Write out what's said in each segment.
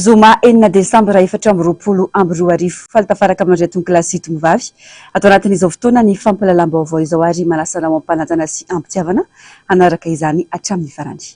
Zoma enina desambra 2024. Faly tafaraka aminareo tompokolahy sy tongovavy ato anatin'izao fotoana ny fampahalalam-baovao izao ary manasa anao am-panajana sy am-pitiavana hanaraka izany hatramin'ny farany.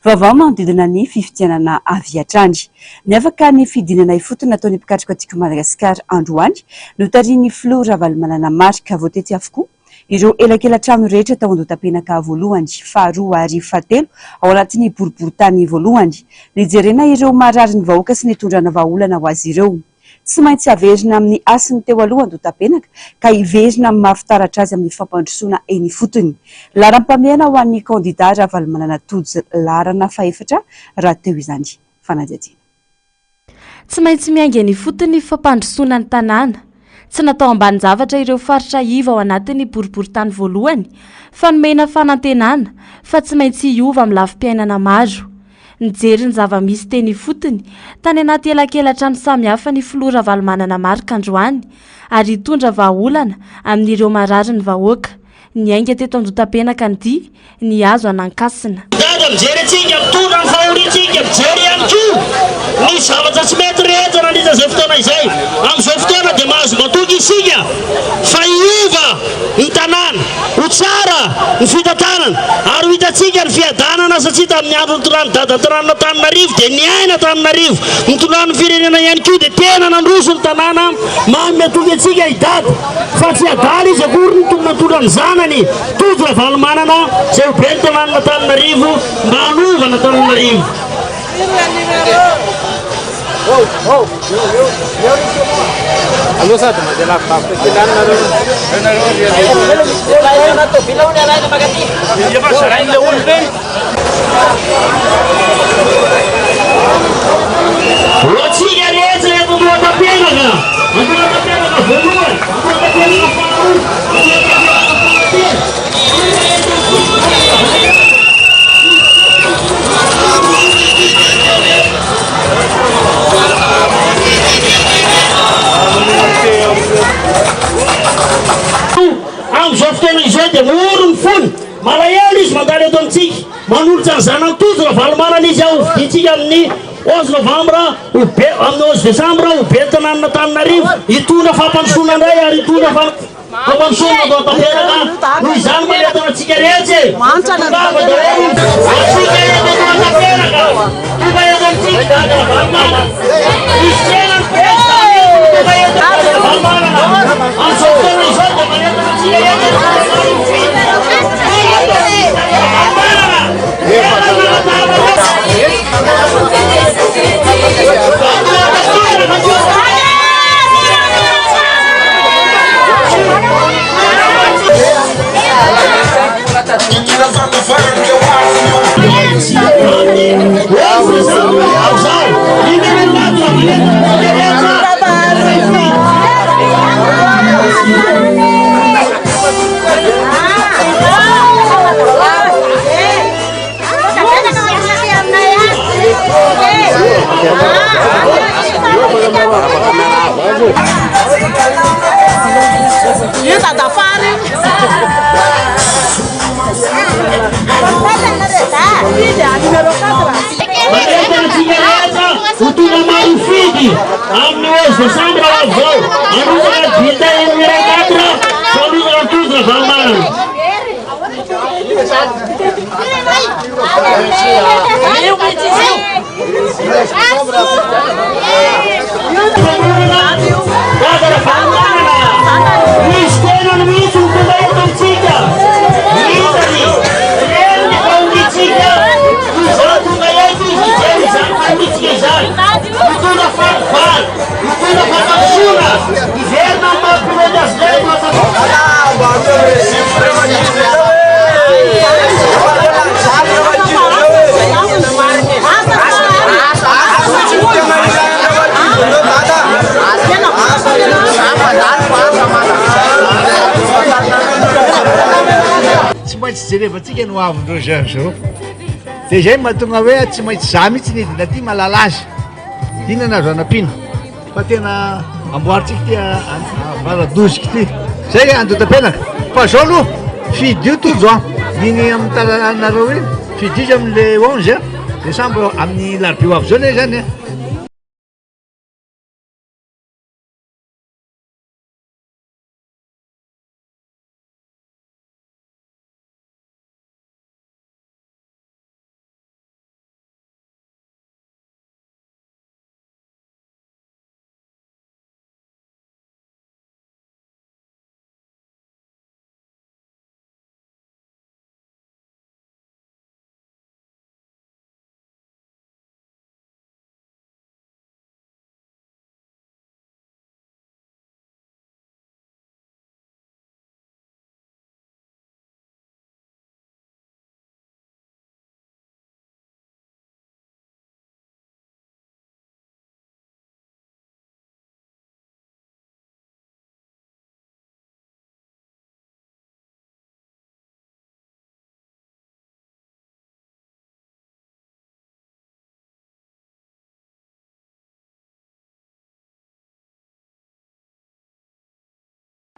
Vaovao manodidina ny fifidianana avy hatrany. Niavaka ny fidinana ifotony nataon'ny mpikatroka Tiako Madagasikara androany, notarihin'ny filoha Ravalomanana Marc. Voatety avokoa ireo elakela-trano rehetra tao Andohatapenaka voalohany, faharoa ary fahatelo ao anatin'ny boriborintany voalohany. Nijerena ireo marary ny vahoaka sy nitondrana vahaolana ho azy ireo. Tsy maintsy averina amin'ny hasiny teo aloha Andohatapenaka ka hiverina amin'ny maha fitaratra azy amin'ny fampandrosoana eny ifotony. Laharam-pahamehana ho an'ny kandida Ravalomanana Tojo laharana fahefatra rahateo izany fanadihadiana. Tsy maintsy miainga eny ifotony ny fampandrosoana ny tanàna. Tsy natao ambanin-javatra ireo faritra iva ao anatin'ny boriborintany voalohany fa nomena fanantenana fa tsy maintsy hiova amin'ny lafim-piainana maro. Nijery ny zava-misy teny ifotony, tany anaty elakela-trano samihafa ny filoha Ravalomanana Marc androany ary hitondra vahaolana amin'ireo marary ny vahoaka. Niainga teto Andotapenaka ny dia nihazo an'Ankasina. Dada mijery antsika, mitondra ny fahoriantsika, mijery ihany koa ny zavatra tsy mety rehetra nandritra izay fotoana izay. Amin'izao fotoana dia mahazo matoky isika fa hiova ny tanàna, ho tsara ny fitantanana ary ho hitantsika ny fiadanana satria tamin'ny andro nitondran'i Dada an'Antananarivo dia niaina Antananarivo, nitondrany ny firenena ihany koa dia tena nandroso ny tanàna. Manome toky antsika i Dada fa tsy adala izy akory ny nitondra ny zanany Tojo Ravalomanana izay ho ben'ny tanànan'Antananarivo mba hanova an'Antananarivo. Aleo sady mandeha lavidavitra kely any nareo. Efa zarain'ilay olona ireny. Ho antsika rehetra eto Andohatapenaka, Andohatapenaka voalohany, Andohatapenaka faharoa, Andohatapenaka fahatelo. Amin'izao fotoana izao dia moro ny fony, malahelo izy mandalo eto amintsika, manolotra ny zanany Tojo Ravalomanana izy ho fidintsika amin'ny 11 novambra ho be amin'ny 11 desambra ho ben'ny tanànan'Antananarivo hitondra fampandrosoana indray ary hitondra Fampandrosoana vao tanteraka noho izany manentana antsika rehetra e! Tongava daholo antsika eto Andohatapenaka, tonga eto amintsika Dada Ravalomanana. Misy tena ny président mihitsy no tonga eto Dada Ravalomanana. Amin'izao fotoana izao dia manentana antsika rehetra tonga maro mifidy. Tonga eto amintsika Dada Ravalomanana. Tena manantena Io dadafara io. Manentana antsika rehetra ho tonga maro hifidy amin'ny 11 décembre ho avy izao. Harotsaka ny bulletin numéro 4 fanolorana ny Tojo Ravalomanana. Dada Ravalomanana, misy tenany mihitsy no tonga eto amintsika. Hitany, reny ny fahoriantsika, noho izany tonga eto izy hijery izany fahoriantsika izany. Mitondra fanovana, mitondra fampandrosoana, hiverina amin'ny maha pilote azy indray eto Tsy maintsy jerevantsika ny hoavin'ireo jeunes ireo. Dia izay no mahatonga hoe tsy maintsy za mihitsy ny hidina aty mahalala azy. Inona no azo anampiana? Fa tena amboarintsika ity Avaradozika ity. Zay Andohatapenaka. Fa zao aloha, fidio Tojo a. Iny amin'ny tanànanareo iny, fidio izy amin'le 11 décembre, amin'ny larobia ho avy zao anie zany a.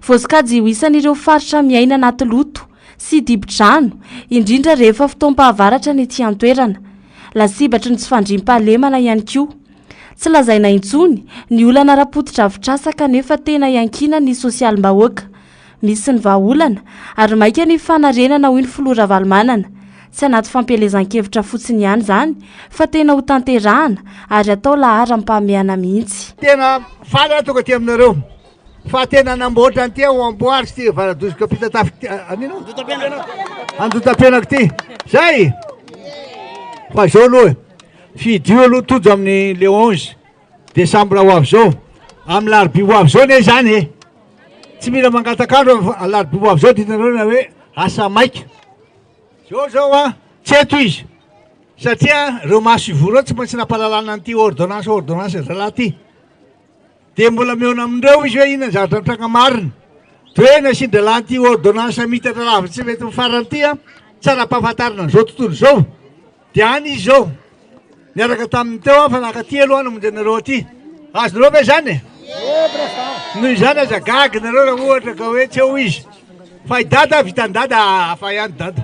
Voasokajy ho isan'ireo faritra miaina anaty loto sy dibo-drano, indrindra rehefa fotoam-pahavaratra ny ety an-toerana. Lasibatry ny tsy fandriampahalemana ihany koa. Tsy lazaina intsony ny olana ara-potodrafitrasa kanefa tena iankinan'ny sosialim-bahoaka. Misy ny vahaolana ary maika ny fanarenana hoy ny filoha Ravalomanana. Tsy anaty fampielezan-kevitra fotsiny ihany izany fa tena ho tanterahana ary atao laharam-pahamehana mihitsy. Tena faly aho tonga aty aminareo fa tena namboatra an'ity aho amboary sy ty varadozoka ampitatafika ty anino Andotapenaka ty zay fa zao aloha e fidio aloha tojo amin'ny le 11 décembre ho avy zao amin'ny larobia ho avy zao ne zany e tsy mila mangatak'andro alarobia ho avy zao ditanareo na hoe asa maika zao zao a tsy eto izy satria reo maso ivoho reo tsy maintsy nampahalalana an'ity ordonnance ordonnance zalahy ty Dia mbola mihaona amin'ireo izy hoe inona ny zavatra nitranga marina. Dia hoe nasian-drahalahy ity ordonnance mitatra lavitra tsy mety mifarana ity an, tsy ara-pahafantarana an'izao tontolo izao. Dia any izy izao. Niaraka taminy teo aho fa naka aty aloha namonjy anareo aty. Azonareo ve izany e? Noho izany aza gaga nareo raha ohatra ka hoe tsy eo izy. Fa i Dada vitan'i Dada hafa ihany Dada.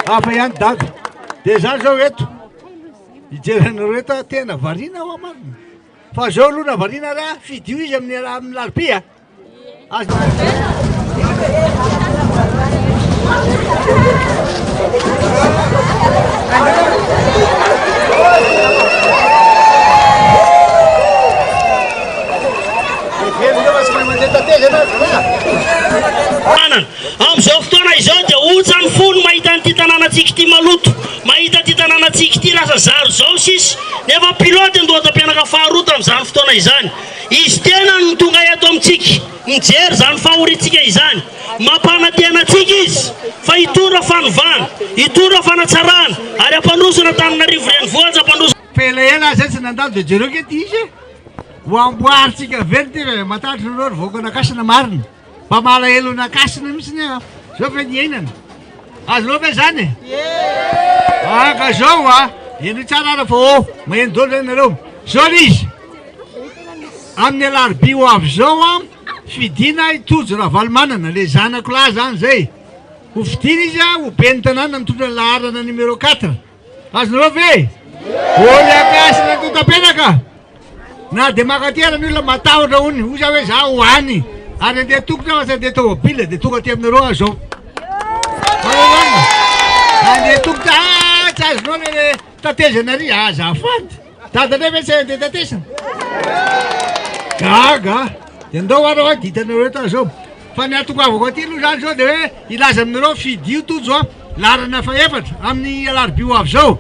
Hafa ihany Dada. Dia izany izao eto. Hijery anareo eto aho tena variana aho marina. Fa zao aloha na variana ary aho fidio izy amin'ny amin'ny larobia a. Azo Tanana. Amin'izao fotoana izao dia ontsa ny fo ny mahita an'ity tanànantsika ity maloto, mahita ity tanànantsika ity lasa zary izao sisa, nefa pilote andohatam-pianaka faharoa tamin'izany fotoana izany. Izy tenany no tonga eto amintsika mijery izany fahoriantsika izany. Mampanantena antsika izy fa hitondra fanovana, hitondra fanatsarana ary hampandroso an'Antananarivo Renivohitra, hampandroso. Fa elaela aza tsy nandalo dia jereo ange ity izy e! Ho amboarintsika velona ity fa matahotra nareo ry vahoakan'Ankasina marina. Mba malahelo an'Ankasina mihitsy ny aho. Zao ve ny iainana? Azonao ve zany e? Ah ka zao a! Henoy tsara ara fa ô, maheno daholo zany nareo. Zao le izy, amin'ny alarobia ho avy zao a, fidiana i Tojo Ravalomanana, le zanako lahy zany zay. Ho fidiana izy a, ho ben'ny tanàna mitondra ny laharana numéro 4. Azonareo ve? Holy Ankasina Antotapenaka! Na dia mankaty ara ny olona matahotra hono, hoy za hoe za ho any ary andeha tongotra fa tsy andeha tomobile dia tonga aty aminareo aho zao. Andeha tongotra, ah tsy azonao le le tatezana ary, azafady. Dada ndray ve tsy hay andeha tatezana? Gaga. Dia ndao ara hoa ditanareo eto aho zao. Fa ny hahatongavako aty aloha zany zao dia hoe hilaza aminareo fidio Tojo a, laharana fahefatra amin'ny alarobia ho avy zao.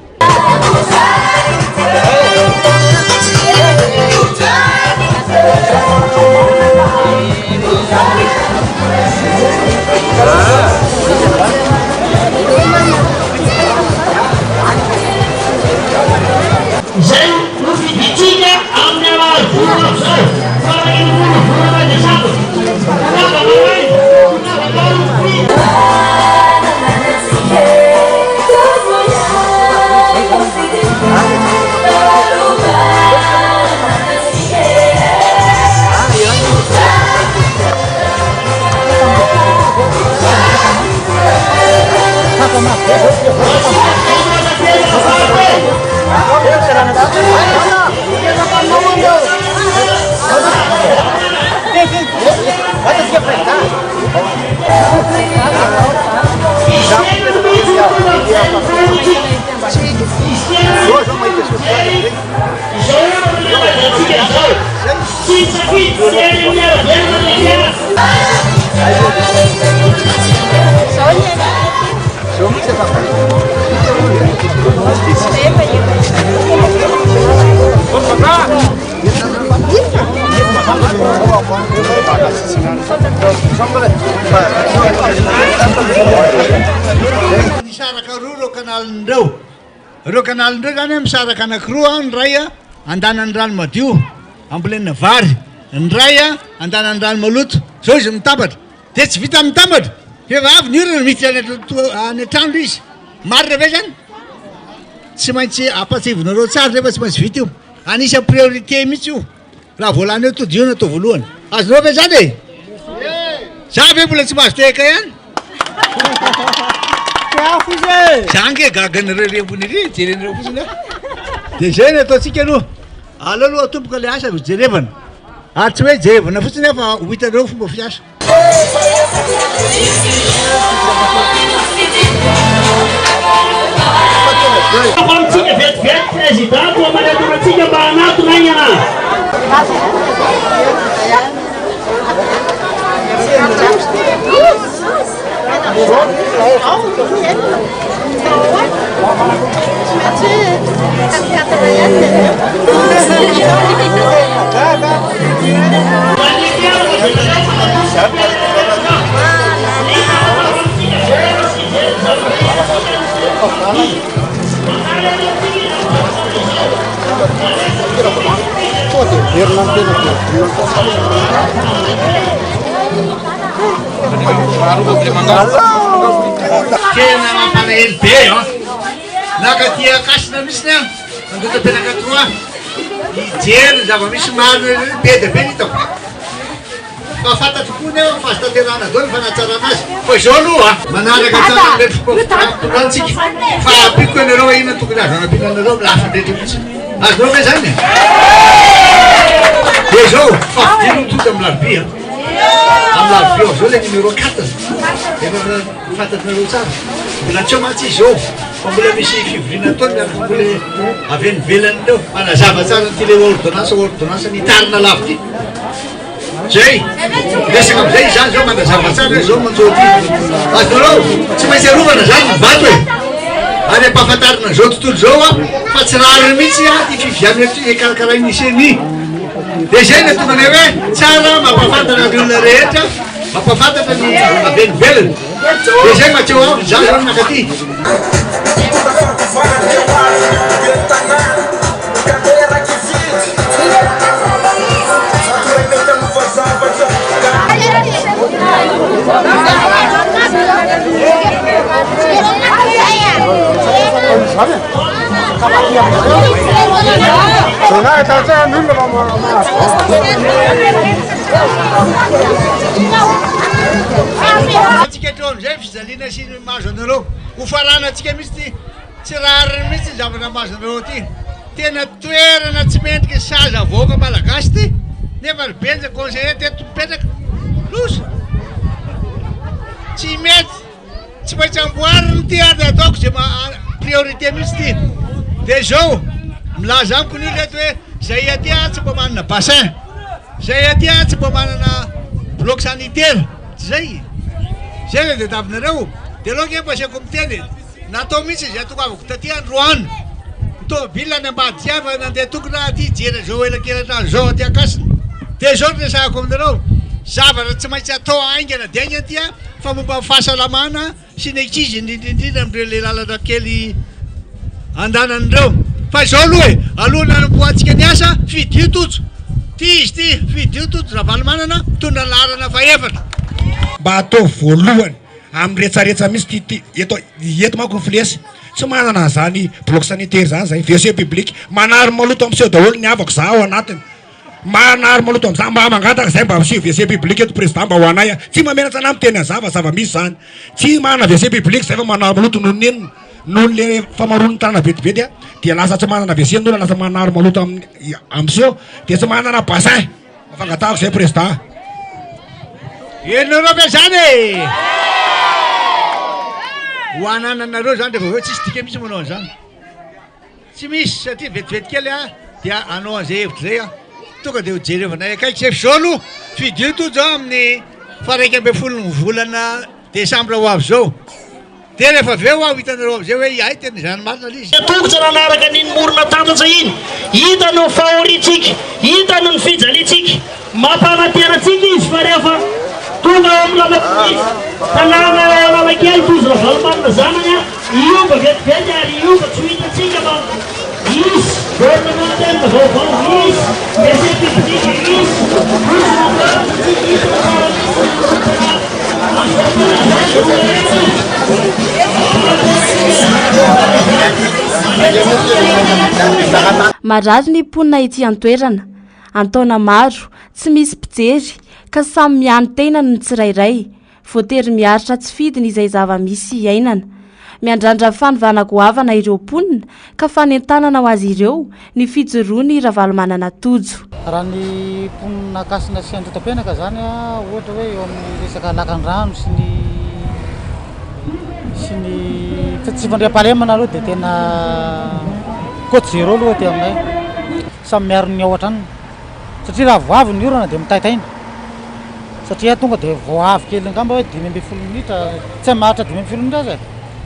Izay no fidintsika amin'ny alarobia ho avy izao, faha 21 volana desambra. Tongava maraina, tongava alarobia. Misaraka roa ireo canal-n'ireo. Ireo canal-n'ireo zany misaraka anankiroa, ny iray andanan'ny rano madio ambolena vary, ny iray andanan'ny rano maloto. Zao izy mitambatra. Dia tsy vita mitambatra fa efa avy ny orana miditra any an-trano ilay izy. Marina ve zany? Tsy maintsy ampatsiahivinareo tsara nefa tsy maintsy vita io. Anisan'ny priorité mihitsy io. Raha vao lany eo to dia io no atao voalohany. Azonao ve zany e? Za ve mbola tsy mahazo tehaka ihany? Za ange gaga anareo ery ambony ery, jerenareo fotsiny aho. De zay ny ataontsika aloha. Aleo aloha atomboka le asa vao jerevana. Ary tsy hoe jerevana fotsiny aho fa ho hitanareo fomba fiasa. Amintsika vetivety président no manatona antsika mba hanatona aingana. Tena mampalahelo be an! Nakaty Ankasina mihitsy aho, nandeha tapenaka trois, hijery ny zava-misy marina be dia be ny hitako. Fa fantatro koa nefa fa azo tanterahana daholo ny fanatsarana azy. Fa izao aloha a, manaraka tsara an'ilay fomba fitondrantsika. Fa ampiako ianareo hoe inona tokony azo anampiana anareo amin'ny lafiny rehetra mihitsy. Azonareo ve izany e? Dia izao, fa fidino ny tody amin'ny larobia. Amin'ny larobia ao izao ilay numéro 4. Efa fantatrareo tsara. Mbola tsy eo mantsy izy izao. Fa mbola misy fivoriana ataony miaraka amin'ireo avy any ivelany ireo. Manazava tsara an'ity ilay ordonnance, ordonnance nitarina lava ity. Zay, resaka amizay izany zao manazava tsara hoe zao manjo ty. Azonareo, tsy maintsy arovana zany ny vato e. Ary ampahafantarina an'izao tontolo izao a, fa tsy rariny mihitsy a ty fifidianana ty karakarain'ny CENI. Dia izay no tonga anay hoe tsara mampahafantatra ny olona rehetra, mampahafantatra ny avy any ivelany. Dia izay mba tsy ho avy za zao nakaty. Antsika hatreo amin'izay ny fijaliana sy ny mahazo anareo. Ho faranantsika mihitsy ity. Tsy rariny mihitsy ny zavatra mahazo anareo ity. Tena toerana tsy mendrika sazy avoaka malagasy ity nefa ry Benja conseiller teto mipetraka. Loza. Tsy mety. Tsy maintsy amboarina ity ary ataoko izay priorité mihitsy ity. Dia izao, milaza amiko ny olona eto hoe zay aty ah tsy mba manana bassin. Zay aty ah tsy mba manana bloc sanitaire. Tsy zay. Zay le tadiavinareo. Dia aleo ange mba asiako miteny e. Natao mihitsy izay tongavako taty androany. Ny tomobile any ambadika any fa nandeha tokona aho aty hijery an'izao elakelan-trano izao aty Ankasina. Dia izao no resahako aminareo, zavatra tsy maintsy atao haingana dia haingana ity an, fa momba ny fahasalamana sy ny ankizy indrindra indrindra amin'ireo le lalana kely andanany ireo. Fa izao aloha e, alohan'ny hanombohantsika ny asa, fidio Tojo. Ity izy ity, fidio Tojo Ravalomanana, mitondra ny laharana fahefatra. Mba ataovy voalohany Amin'ny retsaretsa mihitsy ty ty eto eto manko ny flesy tsy manana an'izany bloc sanitaire zany zay WC public manary maloto amin'ny seho daholo ny havako za ao anatiny manary maloto amin'izany mba mangataka zay mba asio WC public eto président mba ho anay a tsy mahamenatra anah miteny an'izany fa zava-misy zany tsy manana WC public zay fa manary maloto noho ny inona noho le famaroan'ny tanana vetivety a dia lasa tsy manana WC ny olona lasa manary maloto amin'ny amin'ny seho dia tsy manana bassin Fangatahako zay président. Henonareo ve zany e? Ho anananareo zany rehefa avy eo tsisy dika mihitsy manao an'izany. Tsy misy satria vetivety kely a dia hanao an'izay hevitra izay aho. Tonga dia ho jerevanay akaiky zay. F'izao aloha fidio Tojo a amin'ny faha 11 ny volana desambra ho avy izao. Dia rehefa avy eo aho hitanareo amin'izay hoe hay tena izany marina ilay izy. Tongotra nanaraka an'iny morona tatatra iny. Hitany ny fahoriantsika, hitany ny fijaliantsika. Mampanantena antsika izy fa rehefa tonga ao amin'ny lalan'ny tanàna ao Analakely Tojo Ravalomanana zanany, hiova vetivety ary hiova tsy ho hitantsika fa hisy borne vaovao, hisy WC public, hisy bus natao tsy hita tsara mihitsy ny tongotra. Marary ny mponina ety an-toerana. An-taona maro, Tsy misy mpijery ka samy miano-tena ny tsirairay. Voatery miaritra tsy fidiny izay zava-misy iainana. Miandrandra fanovana goavana ireo mponina ka fanentanana ho azy ireo ny fijoroan'i Ravalomanana Tojo. Raha ny mponina Ankasina sy Andotapenaka izany ohatra hoe eo amin'ny resaka lakan-drano sy ny sy ny tsy fandriampahalemana aloha dia tena cote zéro aloha aty aminay. Samy miaro ny ao an-tranony. Satria raha vao avy ny orana dia mitaitaina. Satria tonga dia vao avy kely angamba hoe 15 minitra, tsy maharitra 15 minitra aza e,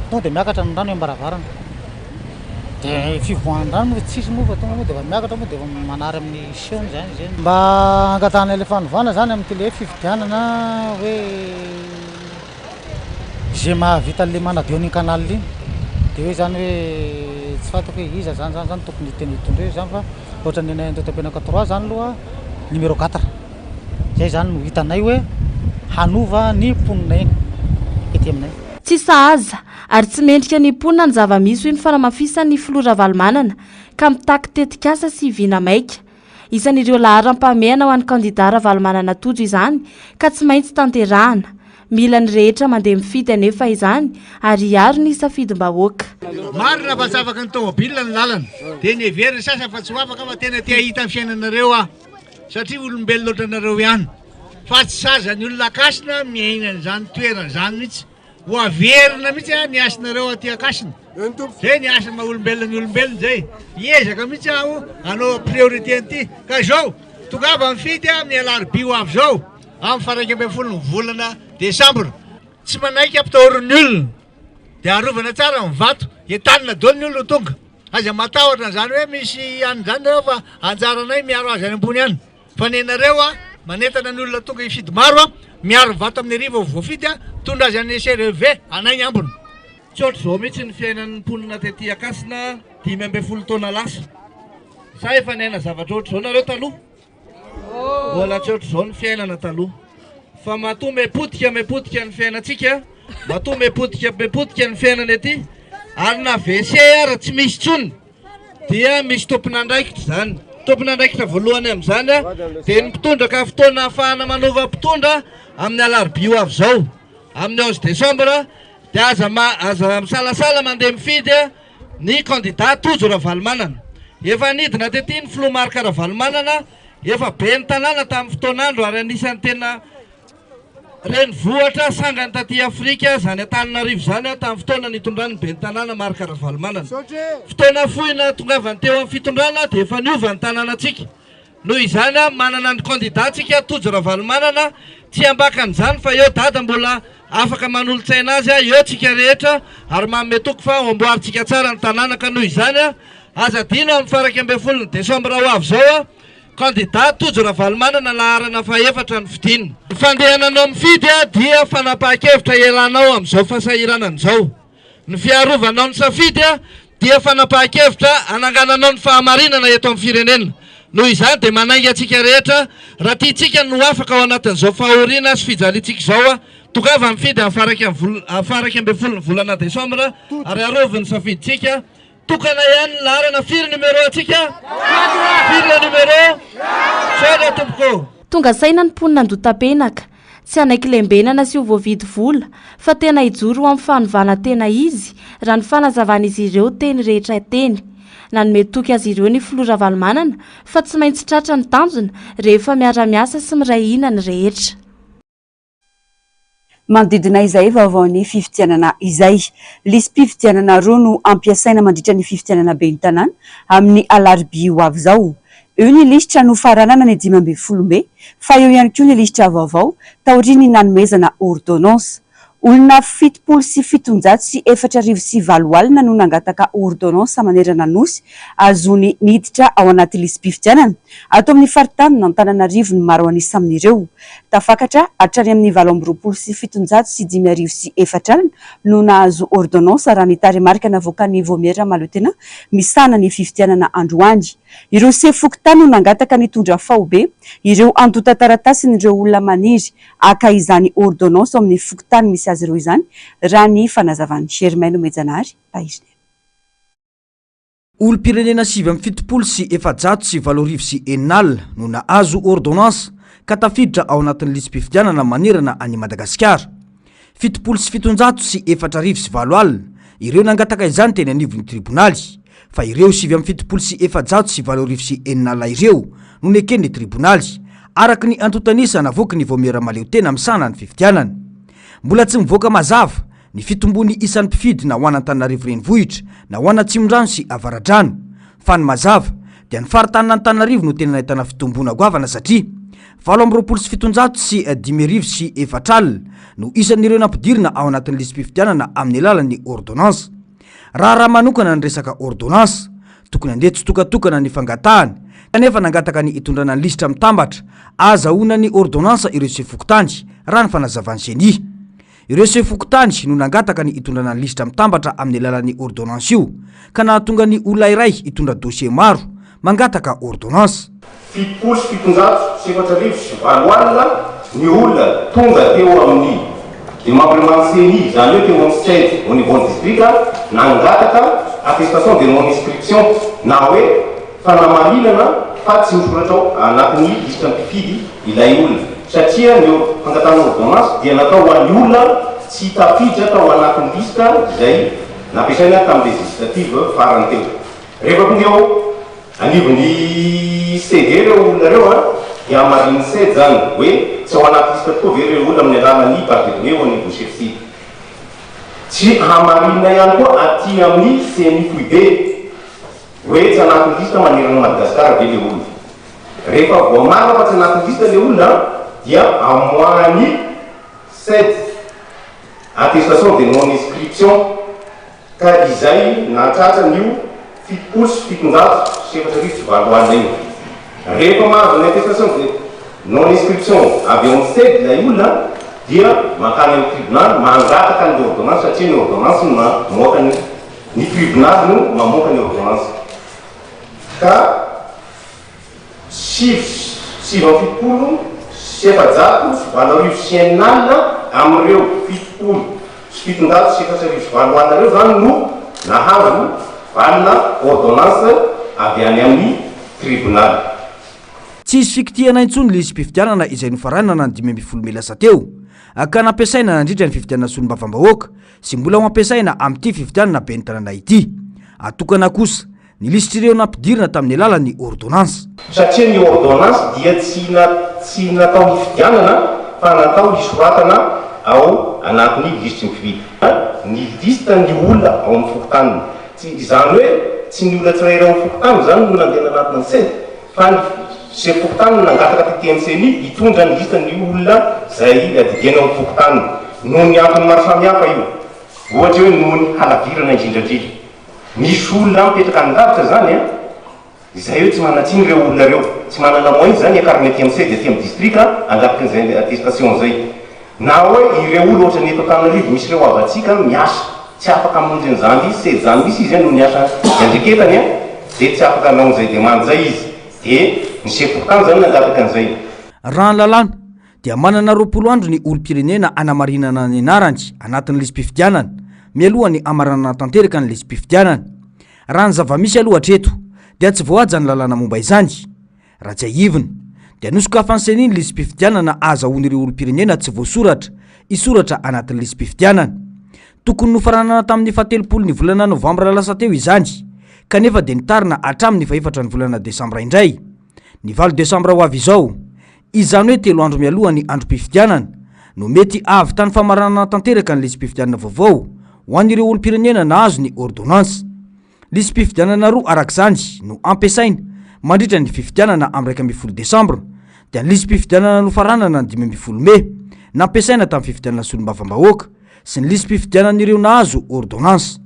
tonga dia miakatra ny rano eo am-baravarana. Dia fivoahan-drano moa tsisy moa fa tonga moa dia efa miakatra moa dia efa manary amin'ny seho izany izy iny. Mba hangatahana ilay fanovana izany amin'ity ilay hoe fifidianana hoe Izay mahavita an'ilay manadio an'iny canal iny dia hoe izany hoe tsy fantako hoe iza zany zany zany tokony hiteny hitondra eo izany fa ohatran'ny anay Andohatapenaka trois zany aloha numéro quatre zay zany no hitanay hoe hanova ny mponina eny ety aminay. Tsy sahaza ary tsy mendrika ny mponina ny zava-misy hoy ny fanamafisan'ny filoha Ravalomanana ka mitaky tetikasa sy vina maika. Isan'ireo laharam-pahamehana ho an'ny kandidà Ravalomanana Tojo izany ka tsy maintsy tanterahana. Mila ny rehetra mandeha mifidy anefa izany ary hiaro ny safidim-bahoaka. Marina fa tsy afaka ny tomobile ny lalana dia niheverin'ny sasany fa tsy ho afaka fa tena te hahita ny fiainanareo aho satria olombelona ohatranareo ihany fa tsy saza ny olona Ankasina miaina an'izany toerana izany mihitsy. Ho averina mihitsy a ny hasinareo aty Ankasina. Zay ny hasina maha olombelona ny olombelona zay. Hiezaka mihitsy aho hanao priorité an'ity. Ka izao, tongava mifidy amin'ny alarobia ho avy izao, amin'ny faha 11 ny volana desambra. Tsy manaiky ampitahorin'ny olona. Dia arovana tsara ny vato. Entanina daholo ny olona ho tonga. Aza matahotra an'izany hoe misy an'izany nareo fa anjaranay miaro azy any ambony any. Fa nenareo a, manentana ny olona tonga hifidy maro a, miaro vato amin'ny hariva ho voafidy a, mitondra azy any CREV, anay ny ambiny. Tsy ohatr'izao mihitsy ny fiainan'ny mponina tety Ankasina 15 taona lasa. Sa efa niaina zavatra ohatr'izao nareo taloha? Mbola tsy ohatr'izao ny fiainana taloha. Fa matoa miha-potika miha-potika ny fiainantsika, matoa miha-potika miha-potika ny fiainana ety, ary na WC ara tsy misy intsony, dia misy tompon'andraikitra izany. Tompon'andraikitra voalohany amin'izany dia ny mpitondra ka fotoana ahafahana manova mpitondra amin'ny alarobia ho avy izao, amin'ny onze décembre, dia aza aza misalasala mandeha mifidy ny kandida Tojo Ravalomanana. Efa nidina tety ny filoha Marc Ravalomanana, efa ben'ny tanàna tamin'ny fotoan'andro ary anisan'ny tena Renivohitra sangany taty Afrika izany Antananarivo izany tamin'ny fotoana nitondran'ny ben'ny tanàna Marc Ravalomanana. Fotoana fohy nahatongavany teo amin'ny fitondrana dia efa niova ny tanànantsika. Noho izany manana ny kandida tsika Tojo Ravalomanana, tsy ambakan'izany fa eo Dada mbola afaka manolo-tsaina azy, eo tsika rehetra ary manome toky fa ho amboarintsika tsara ny tanàna ka noho izany aza adino amin'ny faha 11 ny desambra ho avy izao Kandida Tojo Ravalomanana laharana fahefatra ny fidina. Ny fandehananao mifidy dia fanapahan-kevitra hialanao amin'izao fahasahiranana izao. Ny fiarovanao ny safidy dia fanapahan-kevitra hanangananao ny fahamarinana eto amin'ny firenena. Noho izany dia manainga antsika rehetra, raha tiantsika ny ho afaka ao anatin'izao fahoriana sy fijaliantsika izao, tongava mifidy amin'ny faha 11 ny volana desambra ary arovy ny safidintsika. Tokana ihany ny laharana, firy numéro antsika? Firy le numéro? Misaotra tompoko. Tonga saina ny mponina Andotapenaka. Tsy hanaiky lembenana sy ho voavidy vola fa tena hijoro ho amin'ny fanovana tena izy raha ny fanazavan'izy ireo teny rehetra teny. Nanome toky azy ireo ny filoha Ravalomanana fa tsy maintsy tratra ny tanjona rehefa miara-miasa sy miray hina ny rehetra. Manodidina izay vaovaon'ny fifidianana izay. Lisi-pifidianana roa no ampiasaina mandritra ny fifidianana ben'ny tanàna amin'ny alarobia ho avy izao. Eo ny lisitra nofaranana ny 15 mey fa eo ihany koa ny lisitra vaovao taorian'ny nanomezana ordonnance. Olona 1770 no nangataka ordonnance manerana ny Nosy ahazoany miditra ao anaty lisi-pifidianana. Ato amin'ny faritanin'Antananarivo ny maro an'isa amin'ireo. Tafakatra hatrany amin'ny 1728 04 no nahazo ordonnance raha ny tarehimarika navoakan'ny Vaomiera Mahaleo-tena misahana ny fifidianana androany. Ireo sefo fokontany no nangataka nitondra faobe ireo antontan-taratasin'ireo olona maniry haka izany ordonnance ao amin'ny fokontany misy azy ireo izany, raha ny fanazavan'i Germain Nomejanahary Tahirinena. Olom-pirenena 479 88 no nahazo ordonnance. ka tafiditra ao anatin'ny lisi-pifidianana manerana an'i Madagasikara. 4870 ireo nangataka izany teny anivon'ny tribonaly, fa ireo 6479 ireo no neken'ny tribonaly, araka ny antontan'isa navoaky ny Vaomiera Mahaleotena misahana ny fifidianana. Mbola tsy mivoaka mazava ny fitombon'ny isan'ny mpifidy na ho an'Antananarivo Renivohitra na ho an'Atsimondrano sy Avaradrano, fa ny mazava dia ny faritanin'Antananarivo no tena nahitana fitomboana goavana satria 728 no isan'ireo nampidirina ao anatin'ny lisi-pifidianana amin'ny alalan'ny ordonnance. Raharaha manokana ny resaka ordonnance, tokony handeha tsitokatokana ny fangatahana, kanefa nangataka ny hitondrana ny lisitra mitambatra ahazahoana ny ordonnance ireo sefo fokontany, raha ny fanazavan'ny Ceni. Ireo sefo fokontany no nangataka ny hitondrana ny lisitra mitambatra amin'ny alalan'ny ordonnance io, ka nahatonga ny olona iray hitondra dossier maro mangataka ordonnance. 870 ny olona tonga teo amin'ny démembrement ny Ceni, izany hoe teo amin'ny CED au niveau ny distrika, nangataka attestation de non inscription na hoe fanamarinana fa tsy misoratra ao anatin'ny lisitra mpifidy ilay olona satria ny fangatahana ordonnance dia natao ho an'ny olona tsy tafiditra tao anatin'ny lisitra izay nampiasaina tamin'ny législative farany teo. Rehefa tonga eo anivon'ny CD ireo olona ireo dia hamarinin'ny CED izany hoe tsy ao anaty lisitra tokoa ve ireo olona amin'ny alalan'ny base de données eo anivon'ny CEFCI. Tsy hamarinina ihany koa aty amin'ny ceni foibe. Hoe tsy anaty liste manerana an'i Madagasikara ve le olona? Rehefa voamarina fa tsy anaty liste le olona dia amoahan'ny CEDS attestation de non inscription ka izay nahatratra an'io 87084 io. Rehefa mahazo ny attestation de non inscription avy ao amin'ny CEDS ilay olona dia mankany amin'ny tribonaly mangataka an'ilay ordonnance satria ny ordonnance no mamoaka ny Ny tribonaly no mamoaka ny ordonnance ka 479 amin'ireo 870 480 ireo izany no nahazo valina ordonnance avy any amin'ny tribonaly. Tsy hisy fikitihana intsony ny lisi-pifidianana izay nofaranana ny 15 mey lasa teo ka nampiasaina nandritra ny fifidianana solombavambahoaka sy mbola ho ampiasaina amin'ity fifidianana ben'ny tanàna ity. Atokana kosa ny lisitr'ireo nampidirina tamin'ny alalan'ny ordonnance. Satria ny ordonnance dia tsy tsy natao hifidianana fa natao hisoratana ao anatin'ny lisitry ny mpifidy. Ny liste ny olona ao amin'ny fokontaniny. Tsy, izany hoe tsy ny olona tsirairay ao amin'ny fokontany izany no nandeha nanatona ny ceni fa ny sefo fokontany no nangataka taty amin'ny ceni hitondra ny liste ny olona izay adidiany ao amin'ny fokontaniny. Noho ny antony maro samihafa io. Ohatra hoe noho ny halavirana indrindra indrindra. Misy olona mipetraka any lavitra izany an! Izay hoe tsy manan-tsiny ireo olona ireo. Tsy manana moyen izany hiakarana aty amin'ny sede aty amin'ny distrika hangataka an'izay attestation izay. Na hoe ireo olona ohatran'ny eto Antananarivo misy ireo havantsika miasa tsy afaka hamonjy an'izany sede izany mihitsy izy noho ny asa iandreketany dia tsy afaka hanao an'izay demande izay izy. Dia ny sefo fokontany izany nangataka an'izay. Raha ny lalàna dia manana 20 andro ny olom-pirenena hanamarinana ny anarany anatin'ny lisi-pifidianana mialohan'ny hamaranana tanteraka ny lisi-pifidianana. Raha ny zava-misy aloha hatreto dia tsy voahaja ny lalàna momba izany. Raha tsiahivina dia nosokafan'ny Ceni ny lisi-pifidianana ahazahoan'ireo olom-pirenena tsy voasoratra hisoratra anatin'ny lisi-pifidianana. Tokony nofaranana tamin'ny fahatelopolo ny volana novambra lasa teo izany kanefa dia nitarina hatramin'ny fahefatra ny volana desambra indray. Ny valo desambra ho avy izao, izany hoe telo andro mialoha ny androm-pifidianana, no mety hahavitany famaranana tanteraka ny lisi-pifidianana vaovao ho an'ireo olom-pirenena nahazo ny ordonnance. Lisi-pifidianana roa araka izany no ampiasaina mandritra ny fifidianana amin'ny 11 desambra, dia ny lisi-pifidianana nofaranana ny 15 mey, nampiasaina tamin'ny fifidianana solombavambahoaka, sy ny lisi-pifidianan'ireo nahazo ordonnance.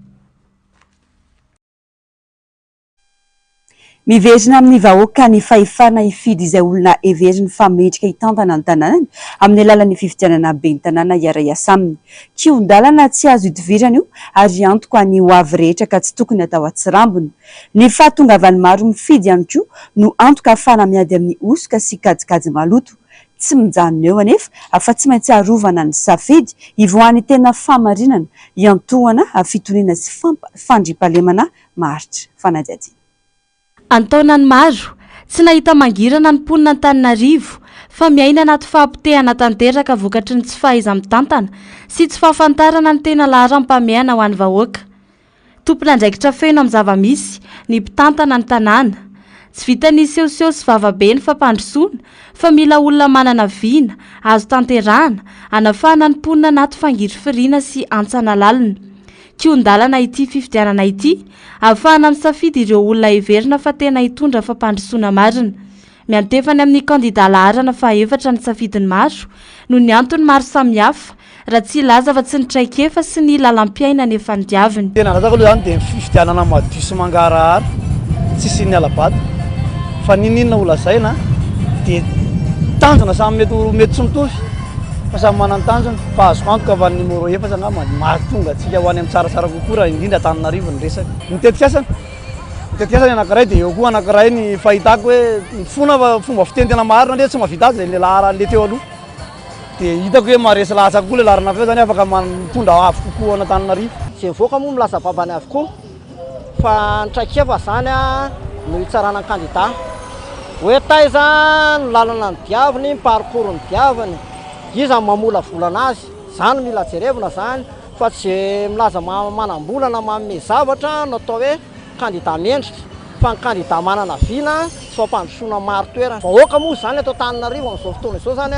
Miverina amin'ny vahoaka ny fahefana hifidy izay olona heveriny fa mendrika hitantana ny tanànany amin'ny alalan'ny fifidianana ben'ny tanàna hiara-hiasa aminy. Kihon-dalana tsy azo idivirana io ary antoka ny ho avy rehetra ka tsy tokony hatao atsirambina. Ny fahatongavan'ny maro mifidy ihany koa no antoka ahafahana miady amin'ny hosoka sy kajikajy maloto. Tsy mijanona eo anefa fa tsy maintsy arovana ny safidy hivoahan'ny tena fahamarinana, hiantohana fitoniana sy fandriampahalemana maharitra. Fanadihadiana. An-taonany maro, Tsy nahita mangirana ny mponina Antananarivo fa miaina anaty fahapotehana tanteraka vokatry ny tsy fahaiza-mitantana sy tsy fahafantarana ny tena laharam-pahamehana ho an'ny vahoaka. Tompon'andraikitra feno amin'ny zava-misy ny mpitantana ny tanàna. Tsy vitan'ny sehoseho sy vavabe ny fampandrosoana fa mila olona manana vina azo tanterahana hanafahana ny mponina anaty fangirifiriana sy hantsana lalina. Kihon-dalana ity fifidianana ity ahafahana misafidy ireo olona heverina fa tena hitondra fampandrosoana marina. Miantefa any amin'ny kandidà laharana fahaefatra ny safidin'ny maro noho ny antony maro samihafa, raha tsy hilaza afa-tsy ny traikefa sy ny lalam-piainana efa nodiaviny. Tena andrasako aloha izany dia ny fifidianana madio sy mangarahara, tsy hisian'ny hala-bato, fa n'inon'inona ho lazaina dia tanjona samy mety ho mety tsy mitovy fa samy manana ny tanjony, fa azoko antoka fa ny numéro efatra angamba no mahatonga antsika ho any amin'ny tsaratsara kokoa raha indrindra Antananarivo ny resaka. Ny tetikasany, ny tetikasany anankiray dia eo koa anankiray ny fahitako hoe ny fona fa fomba fiteny tena marina anie tsy mahavita azy ilay laharan'ilay teo aloha. Dia hitako hoe maharesy lahatra kokoa ilay laharana feo izany afaka mitondra avo kokoa an'Antananarivo. Izay mivoaka moa milaza vavany avokoa fa ny traikefa izany no hitsarana ny kandida. Hoe taiza ny lalana nodiaviny, ny parcours nodiaviny, iza no mamolavola anazy. Izany no mila jerevina izany fa tsy izay milaza manam-bola na manome zavatra no atao hoe kandida mendrika fa ny kandida manana vina sy fampandrosoana maro toerana. Vahoaka moa izany eto Antananarivo amin'izao fotoana izao izany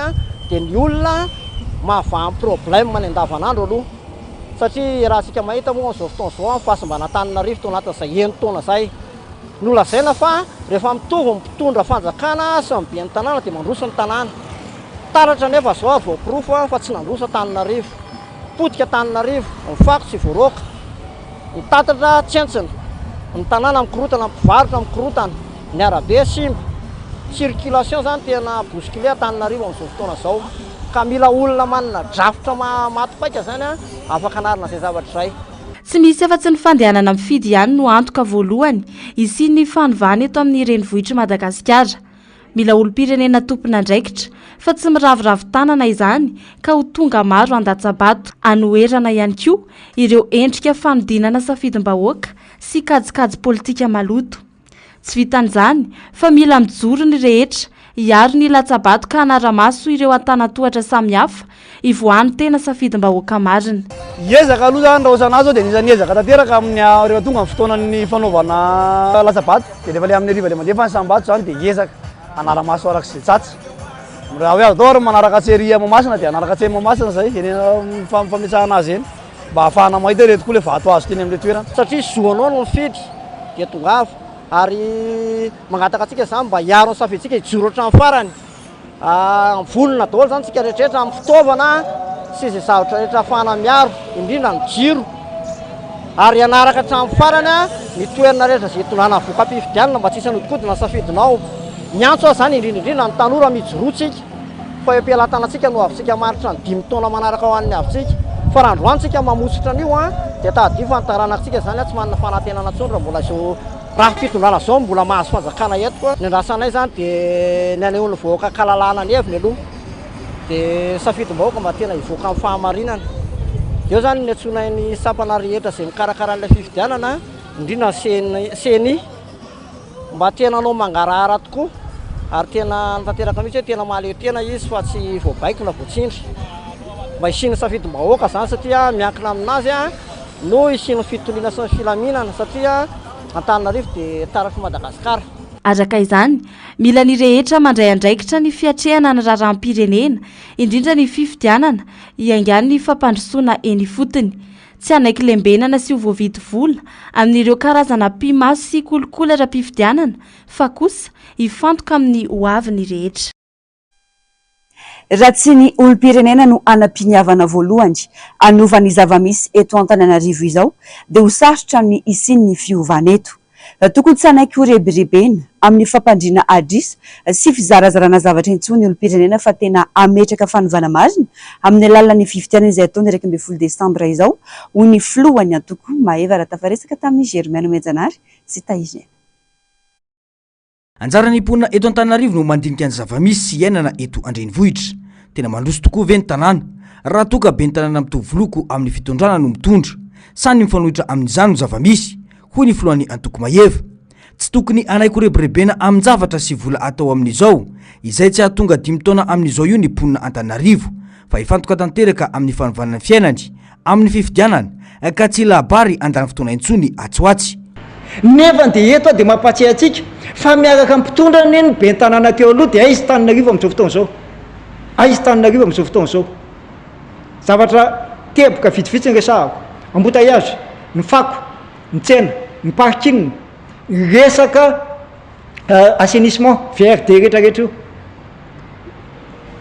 dia ny olona mahavaha ny problème ny andavanandro aloha satria iarahantsika mahita moa amin'izao fotoana izao ny fahasimbana Antananarivo tao anatin'izay enin-taona izay. Nolazaina fa rehefa mitovy ny mpitondra fanjakana sy ny ben'ny tanàna dia mandroso ny tanàna. Taratra anefa izao ary voaporofo fa tsy nandroso Antananarivo. Potika Antananarivo, ny fako tsy voaroaka. Ny tatatra tsentsina, ny tanàna mikorotana, ny mpivarotra mikorotana, ny arabe simba. Circulation zany tena bousculé Antananarivo amin'izao fotoana izao. Ka mila olona manana drafitra maty paika zany afaka hanarina izay zavatra izay. Tsy misy afa-tsy ny fandehanana mifidy ihany no antoka voalohany hisian'ny fanovana eto amin'ny renivohitr'i Madagasikara. Mila olom-pirenena tompon'andraikitra fa tsy miraviravy tanana izany ka ho tonga maro handatsa-bato. Anoherana ihany koa ireo endrika fanodinana safidim-bahoaka sy kajikajy politika maloto. Tsy vitan'izany fa mila mijoro ny rehetra hiaro ny latsa-bato ka hanara-maso ireo antanan-tohatra samihafa hivoahan'ny tena safidim-bahoaka marina. Hiezaka aloha zany raha ohatran'ahy zao dia anisan'ny hiezaka tanteraka amin'ny rehefa tonga ny fotoanan'ny fanaovana latsa-bato dia rehefa le amin'ny hariva le mandefa ny isam-bato zany dia hiezaka hanara-maso araka izay tratra. Raha hoe azo atao ary manaraka antsy ery Mahamasina dia hanaraka antsy Mahamasina zay eny amin'ny fametrahana azy eny mba hahafahana mahita hoe ireto koa le vato azo teny amin'ilay toerana. Satria zo anao no mifidy dia tongava ary mangataka antsika izany mba hiaro ny safidintsika hijoro hatramin'ny farany. Vonona daholo izany tsika rehetrarehetra amin'ny fitaovana sy izay zavatra rehetra ahafahana miaro, indrindra ny jiro. Ary hanaraka hatramin'ny farany ny toerana rehetra izay hitondrana voka-pifidianana mba tsy hisy hanodikodina ny safidinao. Miantso aho izany indrindra indrindra ny tanora mijoroa tsika fa eo am-pelatanantsika no avintsika maharitra ny dimy taona manaraka ho an'ny avintsika. Fa raha androany tsika mamotsitra an'io dia tadidio fa ny taranakitsika izany tsy manana fanantenana intsony raha mbola izao Rafi-pitondrana zao mbola mahazo fanjakana eto koa. Ny andrasanay zany dia ny hanehoan'ny vahoaka an-kalalahana ny heviny aloha. Dia safidim-bahoaka mba tena hivoaka amin'ny fahamarinana. Eo zany ny antsoinay ny sampana rehetra izay mikarakara an'ilay fifidianana, indrindra ny ceni, mba tena hanao mangarahara tokoa ary tena hanatanteraka mihitsy hoe tena mahaleo tena izy fa tsy voabaiko na voatsindry. Mba hisian'ny safidim-bahoaka zany satria miankina aminazy no hisian'ny fitoniana sy ny filaminana satria Antananarivo dia taratr'i Madagasikara. Araka izany, mila ny rehetra mandray andraikitra ny fiatrehana ny raharaham-pirenena, indrindra ny fifidianana, hiaingan'ny fampandrosoana eny ifotony. Tsy hanaiky lembenana sy ho voavidy vola amin'ireo karazana mpimaso sy kolikoly ara-pifidianana fa kosa hifantoka amin'ny hoavy ny rehetra. Raha tsy ny olom-pirenena no hanam-piniavana voalohany hanova ny zava-misy eto Antananarivo izao dia ho sarotra ny hisian'ny fiovana eto. Tokony tsy hanaiky ho rebirebena amin'ny fampandriana adrisa sy fizarazarana zavatra intsony ny olom-pirenena fa tena hametraka fanovana marina amin'ny alalan'ny fifidianana izay hatao ny 11 desambra izao, hoy ny filohan'ny antoko Maeva raha tafaresaka tamin'i Germain Nomenjanahary sy Tahiry. Anjaran'ny mponina eto Antananarivo no mandinika ny zava-misy sy iainana eto an-drenivohitra. Tena mandroso tokoa ve ny tanàna raha toa ka ben'ny tanàna mitovy loko amin'ny fitondrana no mitondra? Sa ny mifanohitra amin'izany no zava-misy? hoy ny filohan'ny antoko Maeva. Tsy tokony hanaiky horebirebena amin-javatra sy vola atao amin'izao, izay tsy hahatonga dimy taona amin'izao io ny mponina Antananarivo, fa hifantoka tanteraka amin'ny fanovana ny fiainany, amin'ny fifidianana, ka tsy hilaha-bary handany fotoana intsony atsy ho atsy. Nefa dia eto aho dia mampahatsiahy antsika fa miaraka amin'ny mpitondra anie ny ben'ny tanàna teo aloha dia aiza Tananarivo amin'izao fotoana izao? Aiza Tananarivo amin'izao fotoana izao? Zavatra teboka vitsivitsy no resahako, embouteillage, ny fako, ny tsena, ny parking, ny resaka assainissement, VRD rehetra rehetra io.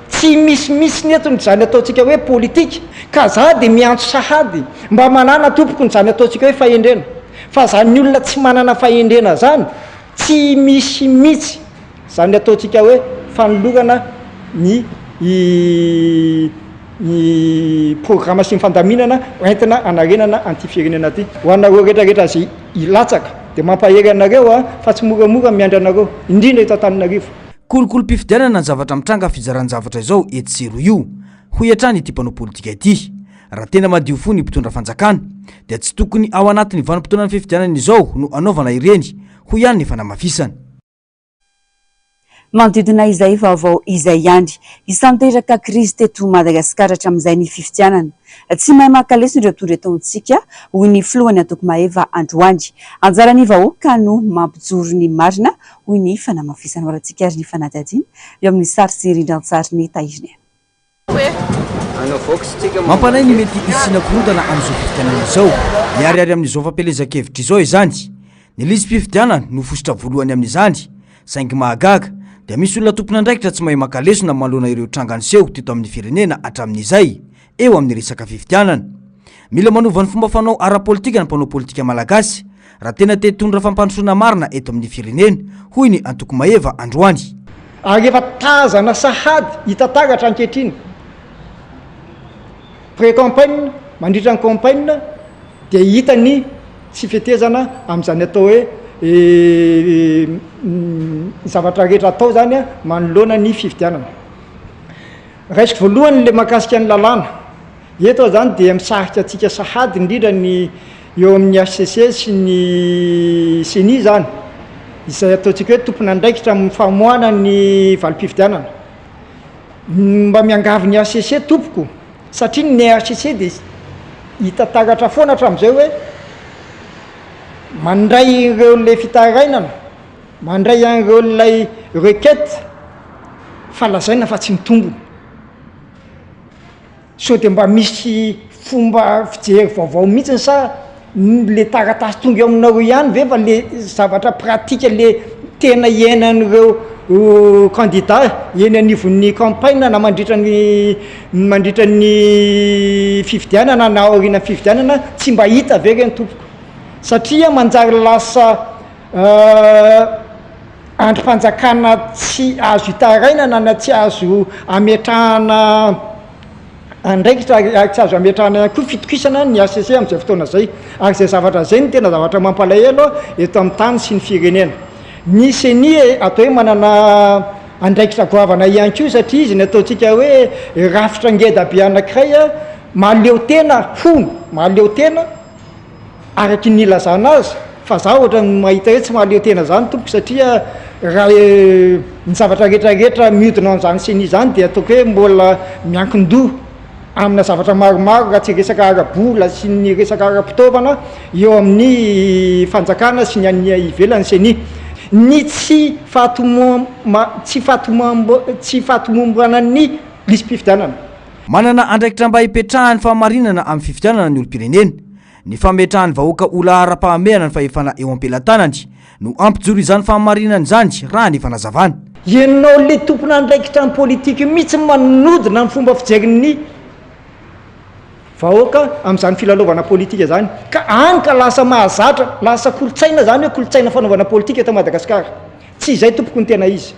Tsy misy mihitsy ny eto ny izany ataontsika hoe politika, ka za dia miantso sahady mba manàna tompoko ny izany ataontsika hoe fahendrena, fa zany olona tsy manana fahendrena zany tsy misy mihitsy izany ataontsika hoe fanolorana ny ny programa sy ny fandaminana entina hanarenana an'ity firenena ity. Ho anareo rehetra rehetra izay hilatsaka dia mampahery anareo aho fa tsy moramora ny miandry anareo, indrindra eto Antananarivo. Kolikolim-pifidianana ny zavatra mitranga fizaran-javatra izao etsy sy eroa io, hoy hatrany ity mpanao politika ity. Raha tena madio fo ny mpitondra fanjakana dia tsy tokony ao anatin'ny vanim-potoanan'ny fifidianana izao no anaovana ireny, hoy ihany ny fanamafisana. Manodidina izay vaovao izay ihany, isan'ny krizy teto Madagasikara hatramin'izay ny fifidianana. Tsy mahay maka lesona ireo mpitondra eto amintsika, hoy ny filohan'ny antoko Maeva androany. Anjaran'ny vahoaka no mampijoro ny marina, hoy ny fanamafisana. Ho alantsika ary ny fanadihadiana eo amin'ny sary sy rindran-tsarin'ny Tahirin'aina. Mampanahy ny mety hisiana korontana amin'izao fifidianana izao. Miharihary amin'izao fampielezan-kevitra izao izany. Ny lisi-pifidianana no fositra voalohany amin'izany. Saingy mahagaga, dia misy olona tompon'andraikitra tsy mahay maka lesona manoloana ireo tranga niseho teto amin'ny firenena hatramin'izay, eo amin'ny resaka fifidianana. Mila manova ny fomba fanao ara-politika ny mpanao politika malagasy raha tena te hitondra fampandrosoana marina eto amin'ny firenena, hoy ny antoko Maeva androany. Ary efa tazana sahady hita taratra ankehitriny, pré-campagne, mandritra ny campagne dia hita ny tsy fetezana amin'izany atao hoe ny zavatra rehetra atao izany manoloana ny fifidianana. Raisiko voalohany ilay mahakasika ny lalàna. Eto aho izany dia misarika antsika sahady indrindra ny eo amin'ny hcc sy ny ceni izany, izay ataontsika hoe tompon'andraikitra amin'ny famoahana ny valim-pifidianana. Mba miangavy ny hcc tompoko, satria ny hcc dia hita taratra foana hatramin'izay hoe mandray ireo ilay fitarainana, mandray an'ireo ilay requête fa lazaina fa tsy mitombina. Sao dia mba misy fomba fijery vaovao mihitsiny sa le taratasy tonga eo aminareo ihany ve fa le zavatra pratique le tena iainan'ireo candidat eny anivon'ny campagne na mandritra ny mandritra ny fifidianana na aorianan'ny fifidianana tsy mba hita ve reny tompoko? Satria manjary lasa Andrim-panjakana tsy azo itarainana na tsy azo ametrahana andraikitra ary tsy azo ametrahana ihany koa fitokisana ny HCC amin'izay fotoana izay. Ary izay zavatra izay no tena zavatra mampalahelo eto amin'ny tany sy ny firenena. Ny ceni atao hoe manana andraikitra goavana ihany koa satria izy no ataontsika hoe rafitra ngeda be anankiray mahaleo tena hono, mahaleo tena. Araky ny nilazana azy, fa za ohatran'ny mahita hoe tsy mahaleo tena zany tompoko satria raha ny zavatra rehetra rehetra mihodina amin'izany ceni zany dia ataoko hoe mbola miankin-doha amina zavatra maromaro raha tsy resaka ara-bola sy ny resaka ara-pitaovana eo amin'ny fanjakana sy ny any ivelany ceni. Ny tsy fahatomoma- tsy fahatomomba- tsy fahatomombanan'ny lisi-pifidianana. Manana andraikitra mba hipetrahan'ny fahamarinana amin'ny fifidianana ny olom-pirenena. Ny fametrahan'ny vahoaka ho laharam-pahamehana ny fahefana eo am-pelatanany no hampijoro izany fahamarinana izany, raha ny fanazavana. Ianao le tompon'andraikitra ny politique mihitsy manodina ny fomba fijerin'ny vahoaka amin'izany filalaovana politika zany ka any ka lasa mahazatra, lasa kolontsaina zany hoe kolontsaina fanaovana politika eto Madagasikara. Tsy izay tompoko ny tena izy.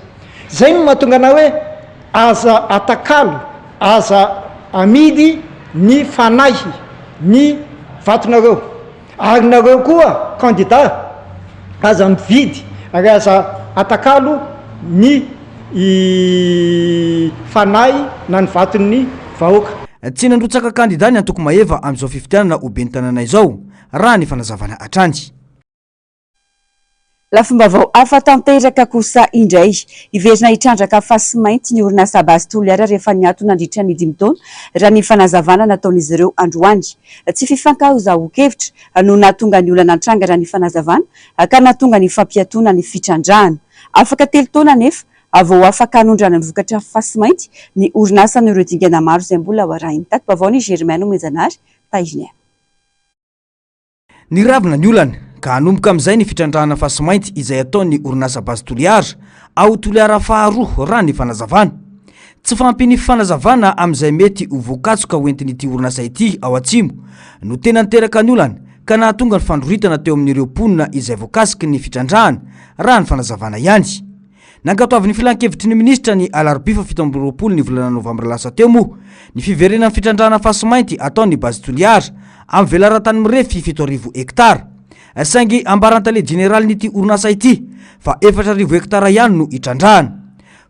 Zay no mahatonga anah hoe aza atakalo, aza amidy ny fanahy, ny vatonareo. Ary nareo koa candidat aza mividy ary aza atakalo ny fanahy na ny vaton'ny vahoaka. Tsy nandrotsaka kandida ny antoko Maeva amin'izao fifidianana ho ben'ny tanàna izao, raha ny fanazavana hatrany. Lafim-baovao hafa tanteraka kosa indray. Hiverina hitrandraka fasimainty ny orinasa Base Toliara rehefa niato nandritra ny dimy taona, raha ny fanazavana nataon'izy ireo androany. Tsy fifankahazoan-kevitra no nahatonga ny olana nitranga raha ny fanazavana, ka nahatonga ny fampiatoana ny fitrandrahana. Afaka telo taona anefa vao afaka hanondrana ny vokatra fasimainty ny orinasa noho ireo dingana maro izay mbola ho arahiny. Tati-baovao ny Germain Nomenjanahary, Tahina. Niravona ny olana, ka hanomboka amin'izay ny fitrandrahana fasimainty izay ataon'ny orinasa Base Toliara ao Toliara faharoa, raha ny fanazavana. Tsy fahampian'ny fanazavana amin'izay mety ho voakatsoka hoentin'ity orinasa ity ao atsimo no tena niteraka ny olana ka nahatonga ny fandroritana teo amin'ireo mponina izay voakasiky ny fitrandrahana, raha ny fanazavana ihany. Nankatoavin'ny filankevitry ny minisitra ny alarobia faha 27 ny volana novambra lasa teo moa ny fiverenan'ny fitrandrahana fasimainty ataon'ny Base Toliara amin'ny velaran-tany mirefy 7000 hektara. Saingy ambaran'ny tale jeneralin'ity orinasa ity fa 4000 hektara ihany no hitrandrahana.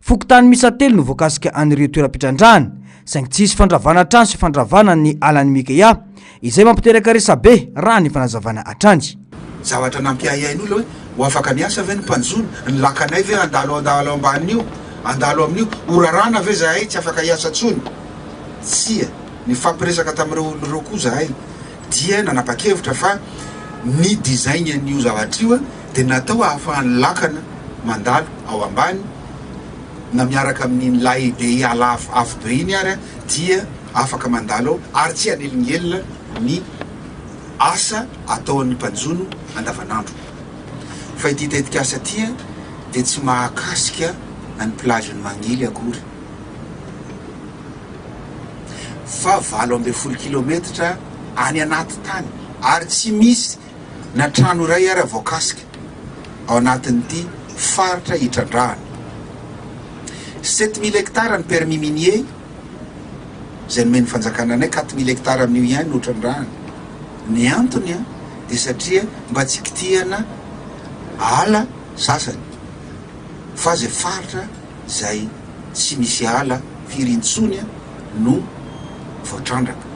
Fokontany miisa telo no voakasika an'ireo toeram-pitrandrahana, saingy tsy hisy fandravana trano sy fandravana ny alan'i Mikea izay mampiteraka resabe raha ny fanazavana hatrany. Zavatra nampiahiahy ny olona hoe ho afaka miasa ve ny mpanjono, ny lakanay ve handalo handalo ambanin'io, handalo amin'io, ho raràna ve zahay tsy afaka hiasa intsony? Tsia, nifampiresaka tamin'ireo olona ireo koa zahay dia nanapa-kevitra fa ny design an'io zavatra io dia natao ahafahan'ny lakana mandalo ao ambany na miaraka amin'iny lay be ala avo be iny ary dia afaka mandalo ao ary tsy hanelingelina ny asa ataon'ny mpanjono andavanandro. Fa ity tetikasa ity dia tsy mahakasika an'ny plage-n'i Mangily akory fa 18 kilometatra any anaty tany ary tsy misy na trano iray ara voakasika ao anatin'ity faritra hitrandrahana. 7000 hectares ny permis minier izay nomen'ny fanjakana anay, 4000 hectares amin'io ihany no trandrahana. Ny antony dia satria mba tsy kitihana ala sasany fa izay faritra izay tsy misy ala firy intsony no voatrandraka.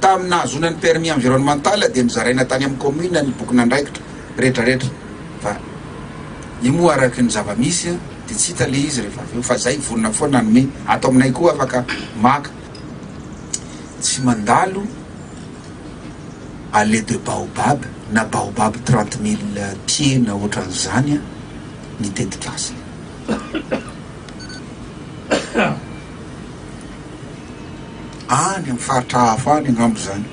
Tamin'ny nahazoana ny permis environnemental dia nozaraina tany amin'ny commune ny bokin'andraikitra retraretra fa io moa araky ny zava-misy dia tsy hita le izy rehefa avy eo fa zay vonona foana hanome ato aminay koa afaka maka. Tsy mandalo allée de baobab na baobab 30 mille pieds na ohatran'izany ny tetikasa. Any amin'ny faritra hafa any angamba izany.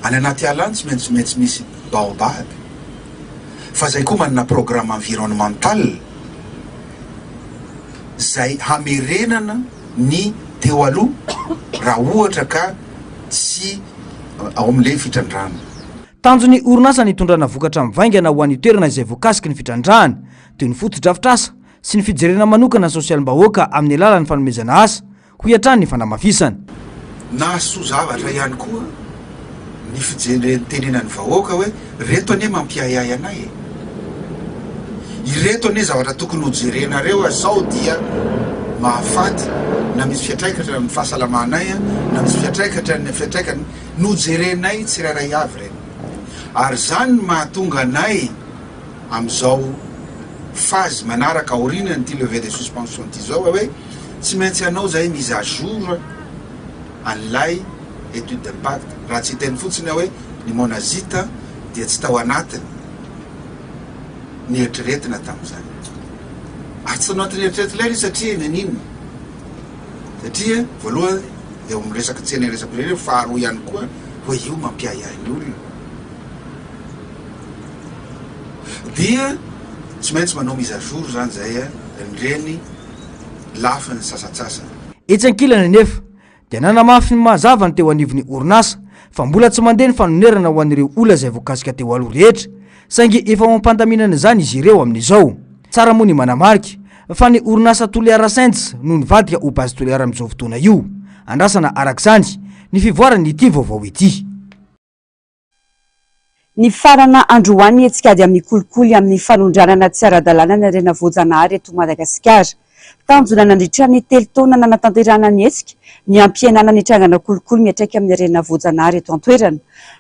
Any anaty ala any tsy maintsy maintsy misy baobab. Fa zay koa manana programme environnemental zay hamerenana ny teo aloha raha ohatra ka tsy ao amin'ilay fitrandrahana. Tanjon'ny orinasa ny hitondrana vokatra mivaingana ho an'ny toerana izay voakasiky ny fitrandrahana, toy ny fotodrafitrasa sy ny fijerena manokana ny sosialim-bahoaka amin'ny alalan'ny fanomezana asa, hoy hatrany ny fanamafisana. Nahasoa zavatra ihany koa ny fijerentenenan'ny vahoaka hoe reto anie mampiahiahy anay e! Ireto anie zavatra tokony hojerenareo a sao dia mahafaty na misy fiantraikatra amin'ny fahasalamanay na misy fiantraikatra ny fiantraikany nojerenay tsirairay avy ireny ary izany no mahatonga anay amin'izao phase manaraka aorianan'ity levée de suspension ity izao hoe tsy maintsy hanao zahay mise à jour an'ilay étude d'impact raha tsy hiteny fotsiny aho hoe ny monazite dia tsy tao anatiny ny eritreretina tamin'izany ary tsy tao anatin'ny eritreretina ilay izy satria naninona satria voalohany eo amin'ny resaka tsena iraisam-pirenena faharoa ihany koa hoe io mampiahiahy ny olona Dia tsy maintsy manao mise à jour zany zay an'ireny lafiny sasantsasany. Etsy ankilany anefa dia nanamafy ny mazava ny teo anivon'ny orinasa fa mbola tsy mandeha ny fanonerana ho an'ireo olona izay voakasika teo aloha rehetra saingy efa ao am-pandaminana izany izy ireo amin'izao. Tsara moa ny manamarika fa ny orinasa Toliara Sands no nivadika ho Base Toliara amin'izao fotoana io. Andrasana araka izany ny fivoaran'ity vaovao ity. Nifarana androany ny hetsika ady amin'ny kolikoly amin'ny fanondranana tsy ara-dalàna ny harena voajanahary eto Madagasikara. Tanjona nandritra ny telo taona nanatanterahana ny hetsika ny hampihenana ny trangana kolikoly miantraika amin'ny harena voajanahary eto an-toerana.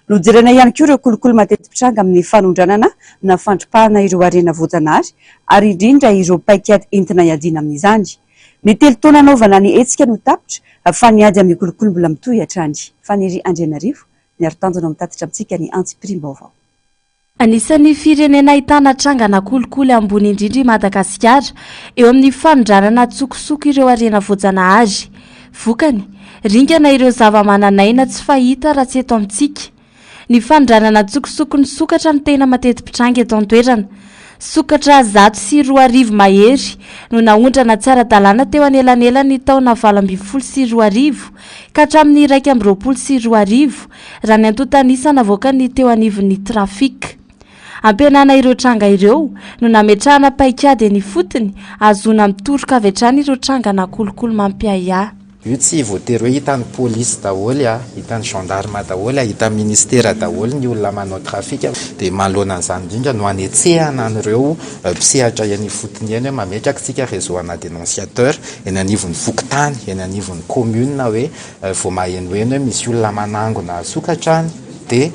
Nojerena ihany koa ireo kolikoly mateti-pitranga amin'ny fanondranana na fandripahana ireo harena voajanahary ary indrindra ireo paikady entina hiadiana amin'izany. Ny telo taona nanaovana ny hetsika no tapitra fa ny ady amin'ny kolikoly mbola mitohy hatrany. Faniry Andrianarivo, miaro tanjona mitatitra amintsika ny antsipiriam-baovao. Anisan'ny firenena ahitana trangana kolikoly ambony indrindra i Madagasikara eo amin'ny fanondranana an-tsokosoko ireo harena voajanahary. Vokany, ringana ireo zavamananaina tsy fahita raha tsy eto amintsika. Ny fanondranana an-tsokosoko ny sokatra no tena mateti-pitranga eto an-toerana. Sokatra 2100 mahery no naondrana tsy ara-dalàna teo anelanelan'ny taona 2018 ka hatramin'ny 2021, raha ny antontan'isa navoakan'ny teo anivon'ny Traffic. Ampihenana ireo tranga ireo no nametrahana paikady eny ifotony ahazoana mitoroka avy hatrany ireo trangana kolikoly mampiahiahy. Io tsy voatery hoe hitan'ny polisy daholo a, hitan'ny gendarme daholo a, hitan'ny ministera daholo ny olona manao trafic, dia manoloana an'izany indrindra no hanetsehana an'ireo mpisehatra eny ifotony eny hoe mametraka isika réseau ana dénonciateur eny anivon'ny fokontany, eny anivon'ny commune hoe Vao mahenoheno hoe misy olona manangona sokatra any dia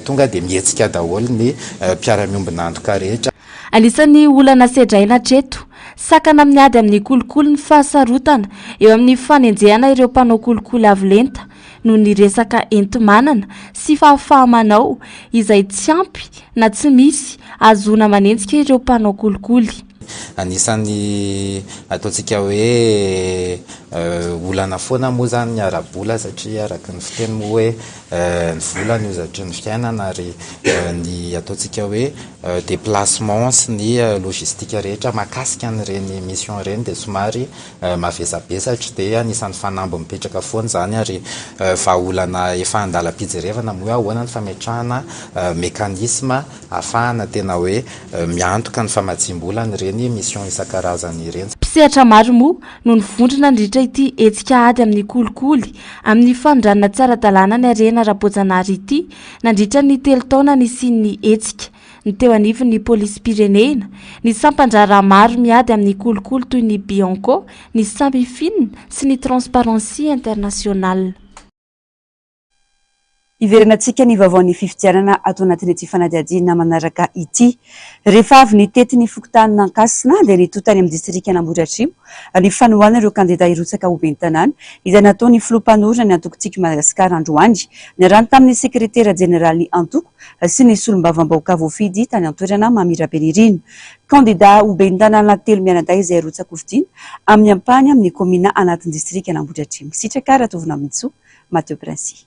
tonga dia mihetsika daholo ny mpiara-miombon'antoka rehetra. Anisan'ny olana sedraina hatreto, sakana amin'ny ady amin'ny kolikoly ny fahasarotana eo amin'ny fanenjehana ireo mpanao kolikoly avo lenta noho ny resaka enti-manana sy fahafaha-manao izay tsy ampy na tsy misy ahazoana manenjika ireo mpanao kolikoly. Anisan'ny ataontsika hoe olana foana moa izany ny ara-bola satria araka ny fiteny moa hoe ny vola no hozatry ny fiainana ary ny ataontsika hoe déplacement sy ny logistique rehetra mahakasika an'ireny mission ireny dia somary mavesabesatra dia anisan'ny fanamby mipetraka foana izany ary vahaolana efa andalam-pijerevana moa hoe ahoana ny fametrahana mécanisme Ahafahana tena hoe miantoka ny famatsiam-bola an'ireny mission isan-karazany ireny. Mpisehatra maro moa no nivondrona nandritra ity hetsika ady amin'ny kolikoly amin'ny fanondranana tsy ara-dalàna ny harena ara-boajanahary ity nandritra ny telo taona nisian'ny hetsika, ny teo anivon'ny polisim-pirenena, ny sampan-draharaha maro miady amin'ny kolikoly toy ny Bianco, ny Samifin sy ny Transparency International. Hiverenantsika ny vaovaon'ny fifidianana ato anatin'ity fanadihadiana manaraka ity. Rehefa avy nitety ny fokontanin'Ankasina dia nitohy tany amin'ny distrikan'Ambohidratrimo ny fanohanana ireo kandida hirotsaka ho ben'ny tanàna izay nataon'ny filoha mpanorina ny antoko Tiako Madagasikara androany. Niarahany tamin'ny sekretera jeneralin'ny antoko sy ny solombavambahoaka voafidy tany an-toerana Mamy Rabenirina. Kandida ho ben'ny tanàna telo mianadahy izay hirotsaka-hofidiana amin'ny ampahany amin'ny kaominina anatin'ny distrikan'Ambohidratrimo. Sitraka Ratovonamitsoa. Mathieu Princi.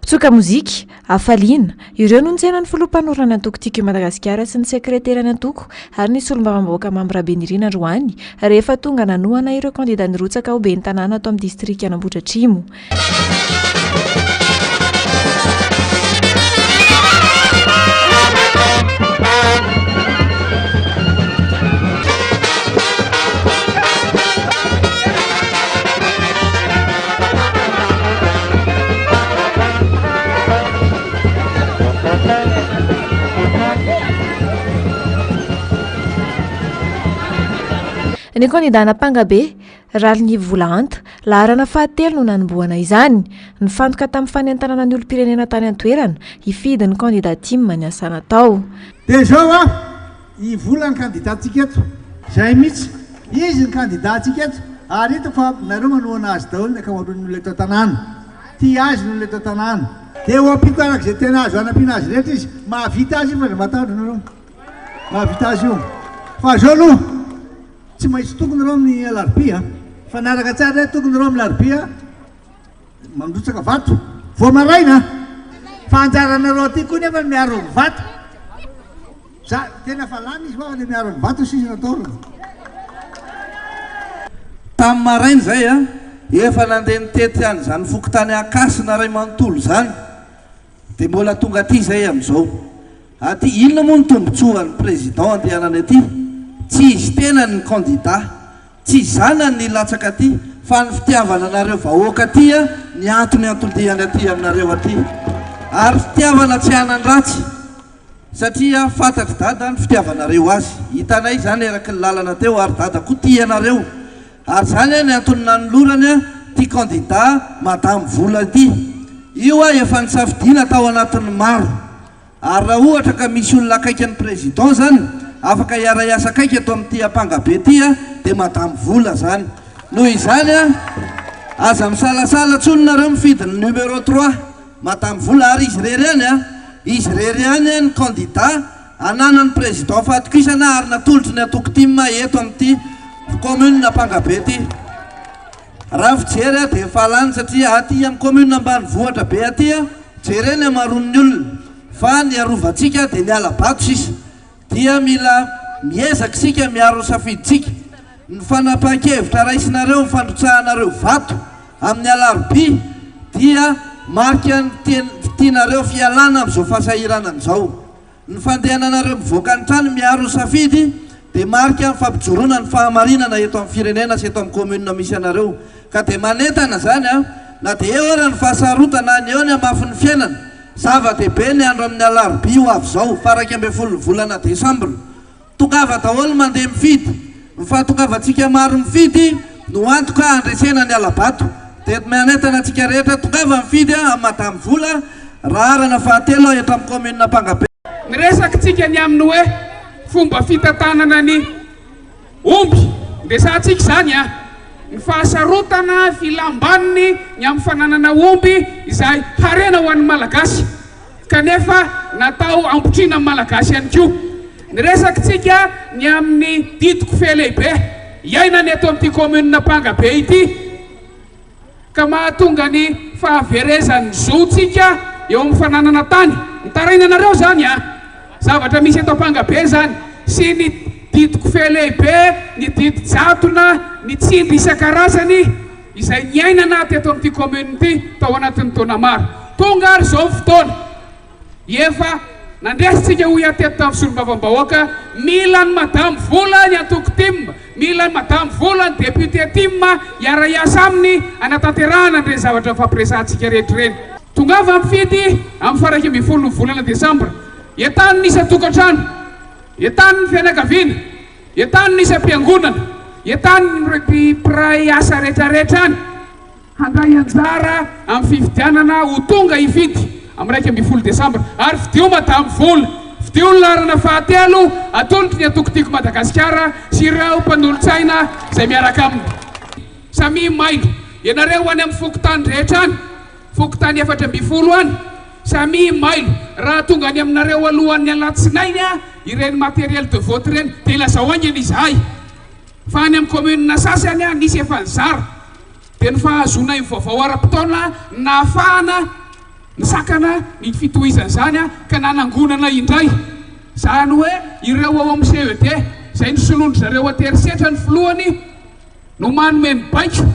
Mpitsoka mozika, hafaliana, ireo no nitsenan'ny filoha mpanorina ny antoko Tiako i Madagasikara sy ny sekreteran'ny antoko ary ny solombavambahoaka Mamy Rabenirina androany rehefa tonga nanohana ireo kandida nirotsaka ho ben'ny tanàna ato amin'ny distrikan'Ambohidratrimo. Ny kandidà Ampangabe, Ralinivola Hanta, laharana fahatelo no nanombohana izany. Nifantoka tamin'ny fanentanana ny olom-pirenena tany an-toerana hifidy ny kandidà tim ny asa natao. Dia izao an! I Vola ny candidat-tsika eto. Zay mihitsy. Izy ny candidat-tsika eto. Ary hitako fa nareo manohana azy daholo ny ankamaroan'ny olona eto an-tanàna. Tia azy ny olona eto an-tanàna. Dia ho ampiako araka izay tena azo hanampiana azy rehetra izy. Mahavita azy io fa aza matahotra nareo. Mahavita azy io. Fa zao aloha, tsy maintsy tonga nareo amin'ny alarobia a. Mifanaraka tsara hoe tonga nareo amin'ny alarobia. Mandrotsaka vato vao maraina fa anjaranareo aty koa nefa ny miaro ny vato. Za tena fa lany izy fa le miaro ny vato sisa nataony. Tamin'ny maraina izay efa nandeha nitety an'izany fokontany Ankasina iray manontolo izany dia mbola tonga aty izay amin'izao. Aty inona moa ny tombotsoan'ny président andehanany aty? Tsy izy tenany ny candidat. Tsy zanany ny hilatsaka aty fa ny fitiavana anareo vahoaka aty ny antony antondihany aty aminareo aty. Ary fitiavana tsy hanan-dratsy satria fantatr'i Dada ny fitiavanareo azy. Hitanay izany eraky ny lalana teo ary Dada koa tia anareo. Ary izany ny antony nanolorany ity kandida Madame Vola ity. Io efa nisafidiana tao anatin'ny maro. Ary raha ohatra ka misy olona akaiky an'ny Président izany, afaka hiara-hiasa akaiky eto amin'ity Ampangabe ity dia Madame Vola izany. Noho izany, aza misalasala intsony nareo mifidy ny numéro trois, Madame Vola, ary izy irery ihany, izy irery ihany ny candidat ananan'ny Président fahatokisana ary natolotry ny antoko tim eto amin'ity commune Ampangabe ity. Raha ny fijery aho dia efa lany satria aty amin'ny commune ambanivohitra be aty jereo ny hamaroan'ny olona fa ny arovantsika dia ny hala-bato sisa. Dia mila miezaka isika miaro ny safidintsika. Ny fanapahan-kevitra raisinareo amin'ny fandrotsahanareo vato amin'ny alarobia dia marika ny tianareo fialana amin'izao fahasahiranana izao. Ny fandehananareo mivoaka ny trano miaro ny safidy dia marika ny fampijoroana ny fahamarinana eto amin'ny firenena sy eto amin'ny commune misy anareo. Ka dia manentana izany an, na dia eo ara ny fahasarotana, ny eo ny hamafin'ny fiainana, zava-dehibe ny andro amin'ny alarobia ho avy izao, faha 11 ny volana desambra. Tongava daholo mandeha mifidy. Ny fahatongavantsika maro mifidy no antoka handresena ny hala-bato. Dia manentana antsika rehetra tongava mifidy amin'i Madame Vola, raharana fahatelo eto amin'ny commune Ampangabe. Niresaka tsika ny amin'ny hoe fomba fitantanana ny omby. Niresahantsika izany an! Ny fahasarotana, filam-baniny ny amin'ny fananana omby izay harena ho an'ny Malagasy. Kanefa natao hambotriana ny Malagasy ihany koa. Niresaka tsika ny amin'ny didiko fe lehibe iainana eto amin'ity commune Ampangabe ity ka mahatonga ny fahaverezan'ny zo tsika eo amin'ny fananana tany. Mitaraina anareo izany an! Zavatra misy eto Ampangabe izany sy ny didiko fe lehibe, ny didy jadona, ny tsindry isan-karazany. izay niainana teto amin'ity commune ity tao anatin'ny taona maro. Tonga ary izao ny fotoana, efa nandresintsika hoy aho teto tamin'ny solombavambahoaka, mila an'i Madame Vola ny antoko tim, mila an'i Madame Vola ny député tim hiara-hiasa aminy hanatanterahana an'ireny zavatra nifampiresahantsika rehetra ireny. Tongava mifidy amin'ny faha 11 ny volana desambra. Entano ny isan-tokantrano, entano ny fianakaviana. Entano ny isam-piangonana, entano ireo mpiray asa rehetrarehetra any handray anjara amin'ny fifidianana ho tonga hifidy amin'ny 11 desambra ary fidio Madame Vola, fidio ny laharana fahatelo atolotry ny antoko Tiako Madagasikara sy ireo mpanolotsaina izay miaraka aminy. Samia mailo ianareo any amin'ny fokontany rehetra any, fokontany 14 any. Samia mailo, raha tonga any aminareo alohan'ny alatsinainy ireny matériel de vote ireny dia ilazao haingana izahay fa any amin'ny commune sasany nisy efa nizara dia ny fahazoanay ny vaovao ara-potoana nahafahana nisakana ny fitohizan'izany ka nanangonana indray izany hoe ireo ao amin'ny CED izay nosoloan-dry zareo an-terisetra ny filohany no manome ny baiko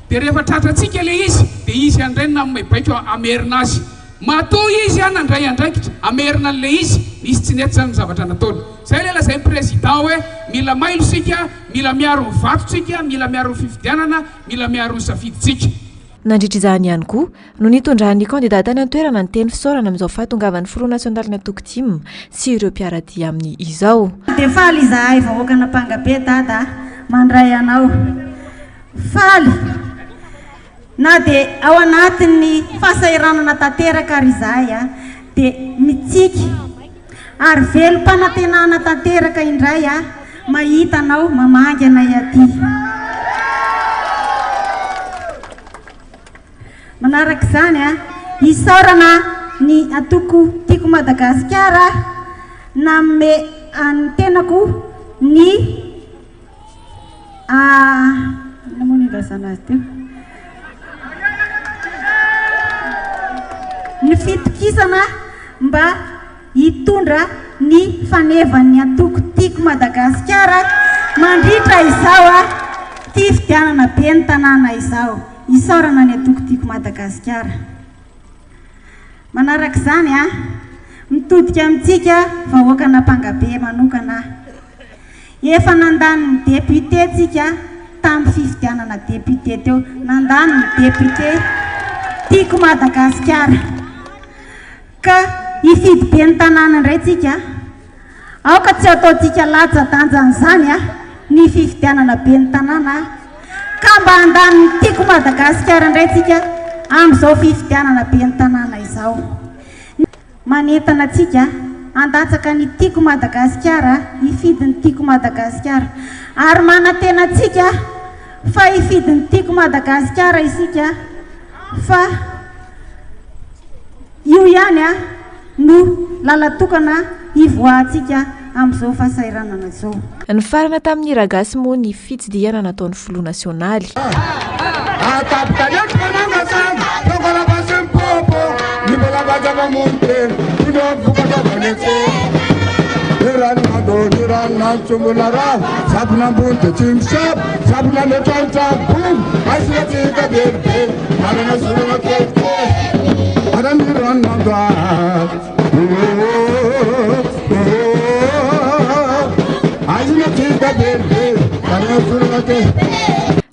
dia rehefa tratrantsika ilay izy dia izy ihany indray no nanome baiko hamerina azy. Matoa izy an nandray andraikitra hamerina an'ilay izy, nisy tsy nety izany ny zavatra nataony. Izay ilay lazain'ny président hoe mila mailo isika, mila miaro ny vatontsika, mila miaro ny fifidianana, mila miaro ny safidintsika. Nandritra izany ihany koa no nitondran'ny kandida tany an-toerana ny teny fisaorana amin'izao fahatongavan'ny filoha nasionalin'ny antoko tim sy ireo mpiara-dia aminy izao. Dia faly izahay vahoakan'Ampangabe Dada a, mandray anao. Faly na dia ao anatin'ny fahasahiranana tanteraka ary izahay a, dia mitsiky ary velom-panantenana tanteraka indray a, mahita anao mamangy anay aty. Manaraka izany, isaorana ny antoko Tiako Madagasikara nanome an'ny tenako ny inona moa no ilazana azy teo? Ny fitokisana mba hitondra ny fanevan'ny antoko Tiako Madagasikara mandritra izao fifidianana ben'ny tanàna izao. Isaorana ny antoko Tiako Madagasikara. Manaraka izany, mitodika amintsika vahoakan'Ampangabe manokana aho. Efa nandany ny député tsika tamin'ny fifidianana député teo. Nandany ny député Tiako Madagasikara. Ka hifidy ben'ny tanàna indray tsika, aoka tsy ataontsika latsa-danjan'izany ny fifidianana ben'ny tanàna. ka mba handany ny Tiako Madagasikara indray tsika amin'izao fifidianana ben'ny tanàna izao. Manentana antsika handatsaka ny Tiako Madagasikara, hifidy ny Tiako Madagasikara. Ary manantena antsika fa hifidy ny Tiako Madagasikara isika fa io ihany no lalan-tokana hivoahantsika amin'izao fahasahiranana izao. Nifarana tamin'ny hiragasy moa ny fitsidihana nataon'ny filoha nasionaly.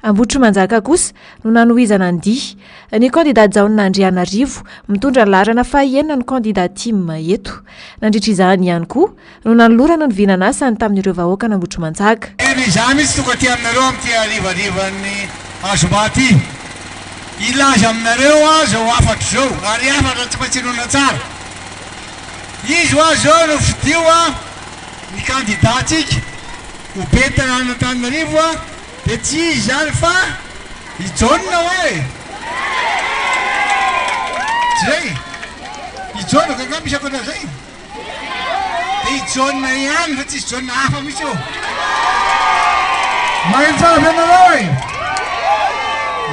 Ambohitrimanjaka kosa no nanohizana ny dia. Ny kandidà Jaona Andrianarivo, mitondra ny laharana fahaenina no kandidà tim eto. Nandritra izany ihany koa no nanolorana ny vinan'asany tamin'ireo vahoakan'Ambohitrimanjaka. Eny, izaho mihitsy tonga aty aminareo amin'ity harivarivan'ny zoma ity. Hilaza aminareo aho izao hafatra izao, ary hafatra tsy maintsy henoina tsara. Izy hoa izao no fidio ny kandida-ntsika ho ben'ny tanànan'Antananarivo dia tsy iza izany fa i Jaona hoa e! Tsy izay? I Jaona ve angaha misy ankoatran'izay? Dia i Jaona ihany fa tsisy Jaona hafa mihitsy eo. Maheno tsara ve nareo e?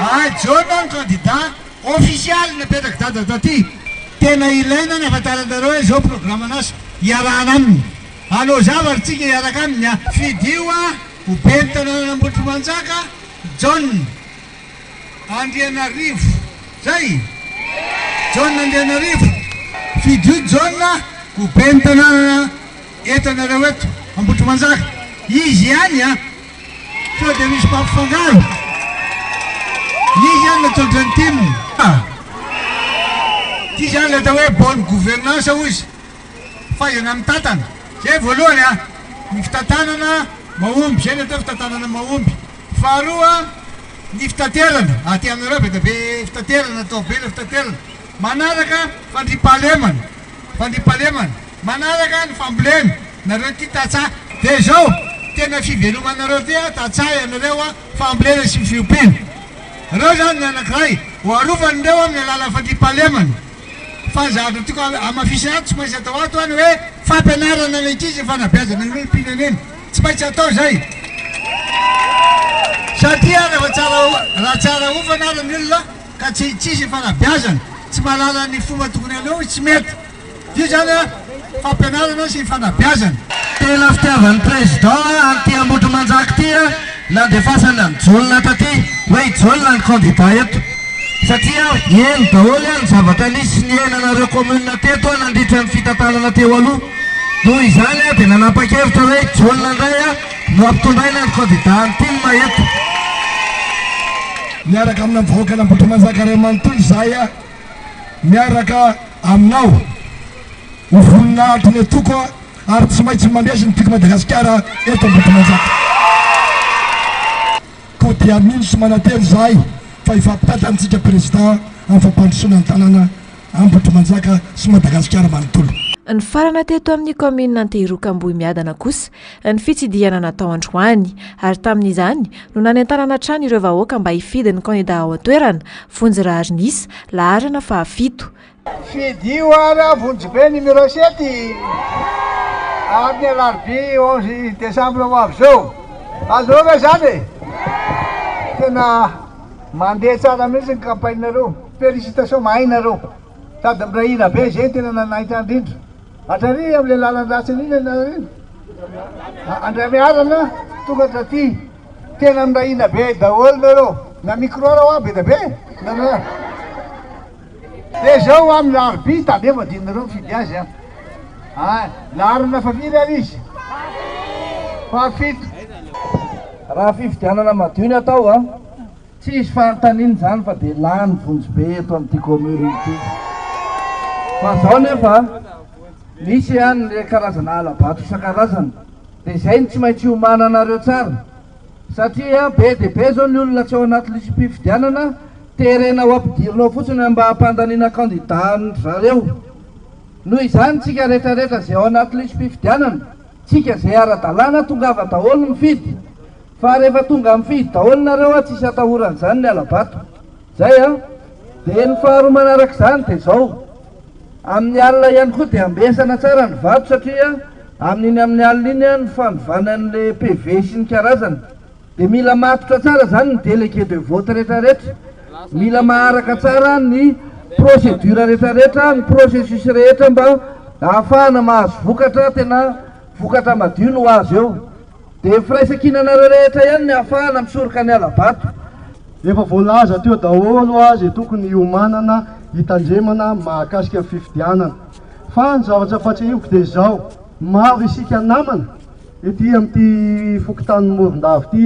Ah, Jaona no candidat ofisialy napetrak'i Dada taty. Tena ilaina ny ahafantaranareo hoe izao programan'asa iarahana aminy. Hanao zavatra tsika hiaraka aminy a. Fidio ho ben'ny tanànan'Ambohitrimanjaka Jaona. Andrianarivo. Zay! Jaona Andrianarivo. Fidio Jaona ho ben'ny tanàna eto anareo eto Ambohitrimanjaka. Izy ihany an! Sao dia misy mampifangaro. Izy ihany natolotra ny tim. Ity izany ilay atao hoe bonne gouvernance hoy izy. Fahaizana mitantana. Zay voalohany an! Ny fitantanana mahomby. Zay ny atao hoe fitantanana mahomby. Faharoa, ny fitaterana, aty aminareo be dia be fitaterana, atao be ilay fitaterana. Manaraka fandriampahalemana, fandriampahalemana. Manaraka ny fambolena, nareo ity tantsaha. Dia izao, tena fivelomanareo ity an, tantsaha ianareo an, fambolena sy ny fiompiana. Ireo izany ny anankiray, ho arovana ireo amin'ny alalan'ny fandriampahalemana. Fa ny zavatra tiako hamafisina ato, tsy maintsy atao ato an, ny hoe fampianarana ny ankizy ny fanabeazana ny olom-pirenena. Tsy maintsy atao izay. Satria rehefa tsara raha tsara hofana ary ny olona ka tsy tsisy ny fanabeazana, tsy mahalala ny fomba tokony hanao izy, tsy mety. Io izany an, fampianarana sy ny fanabeazana. Tena fitiavan'ny président an'ity Ambohitrimanjaka ity nandefasany an'i Jaona taty hoe i Jaona ny candidat eto satria heno daholo ny zavatra nisy sy niainanareo commune teto nandritra ny fitantanana teo aloha. Noho izany dia nanapa-kevitra hoe i Jaona indray no hampitondraina ny candidat an'ny tim eto. Miaraka amina vahoakan'Ambohitrimanjaka iray manontolo izahay miaraka aminao ho voninahitry ny antoko ary tsy maintsy mandresy ny Tiako Madagasikara eto Ambohitrimanjaka. Koa dia mino sy manantena izahay fa hifampitantana antsika Président amin'ny fampandrosoana ny tanàna Ambohitrimanjaka sy Madagasikara manontolo. Nifarana teto amin'ny kaominina Antehiroka Ambohimiadana kosa ny fitsidihana natao androany ary tamin'izany no nanentanana hatrany ireo vahoaka mba hifidy ny kandida ao an-toerana, Vonjy Raharinisa, laharana fahafito. Fidio ary aho Vonjy be numéro sept amin'ny alarobia 11 décembre ho avy izao. Azonao ve izany e? Tena mandeha tsara mihitsy ny campagne-nareo. Félicitations, mahay nareo. Sady miray hina be, izay no tena nanaitra indrindra. Hatrary amin'ilay lalan-dratsy iny ianareo iny. Andramiarana tonga taty. Tena miray hina be daholo nareo. Na micro ara hoa be dia be. Na Dia izao hoa amin'ny alarobia tandremo adinonareo mifidy azy an. Ah, laharana fahafiry ary izy? Fahafito. Raha fifidianana madio ny atao an, tsy hisy fanontaniana izany fa dia lany vonjy be eto amin'ity commune ity. Fa izao nefa misy ihany ny karazana hala-bato isan-karazany dia izay no tsy maintsy hiomananareo tsara. Satria be dia be izao ny olona tsy ao anaty lisi-pifidianana, terena ho ampidirina ao fotsiny mba hampandaniana kandida an-dry zareo. Noho izany tsika rehetra rehetra izay ao anaty lisi-pifidianana, tsika izay ara-dalàna tongava daholo mifidy. Fa rehefa tonga mifidy daholo nareo a tsisy atahorana izany ny hala-bato. Zay an! Dia ny faharoa manaraka izany dia izao, amin'ny alina ihany koa dia ambesana tsara ny vato satria amin'iny amin'ny alina iny ny fanovana an'ilay PV sy ny karazany. Dia mila matotra tsara izany ny délégué de vote rehetra rehetra, mila maharaka tsara ny procédure rehetra rehetra, ny processus rehetra mba ahafahana mahazo vokatra tena vokatra madio no azo eo. Dia firaisankinanareo rehetra ihany ny ahafahana misoroka ny hala-bato. Efa voalaza teo daholo hoa izay tokony hiomanana hitandremana mahakasika ny fifidianana. Fa ny zavatra ampatsiahiviko dia izao, maro isika namana ety amin'ity fokontanin'i Morondava ity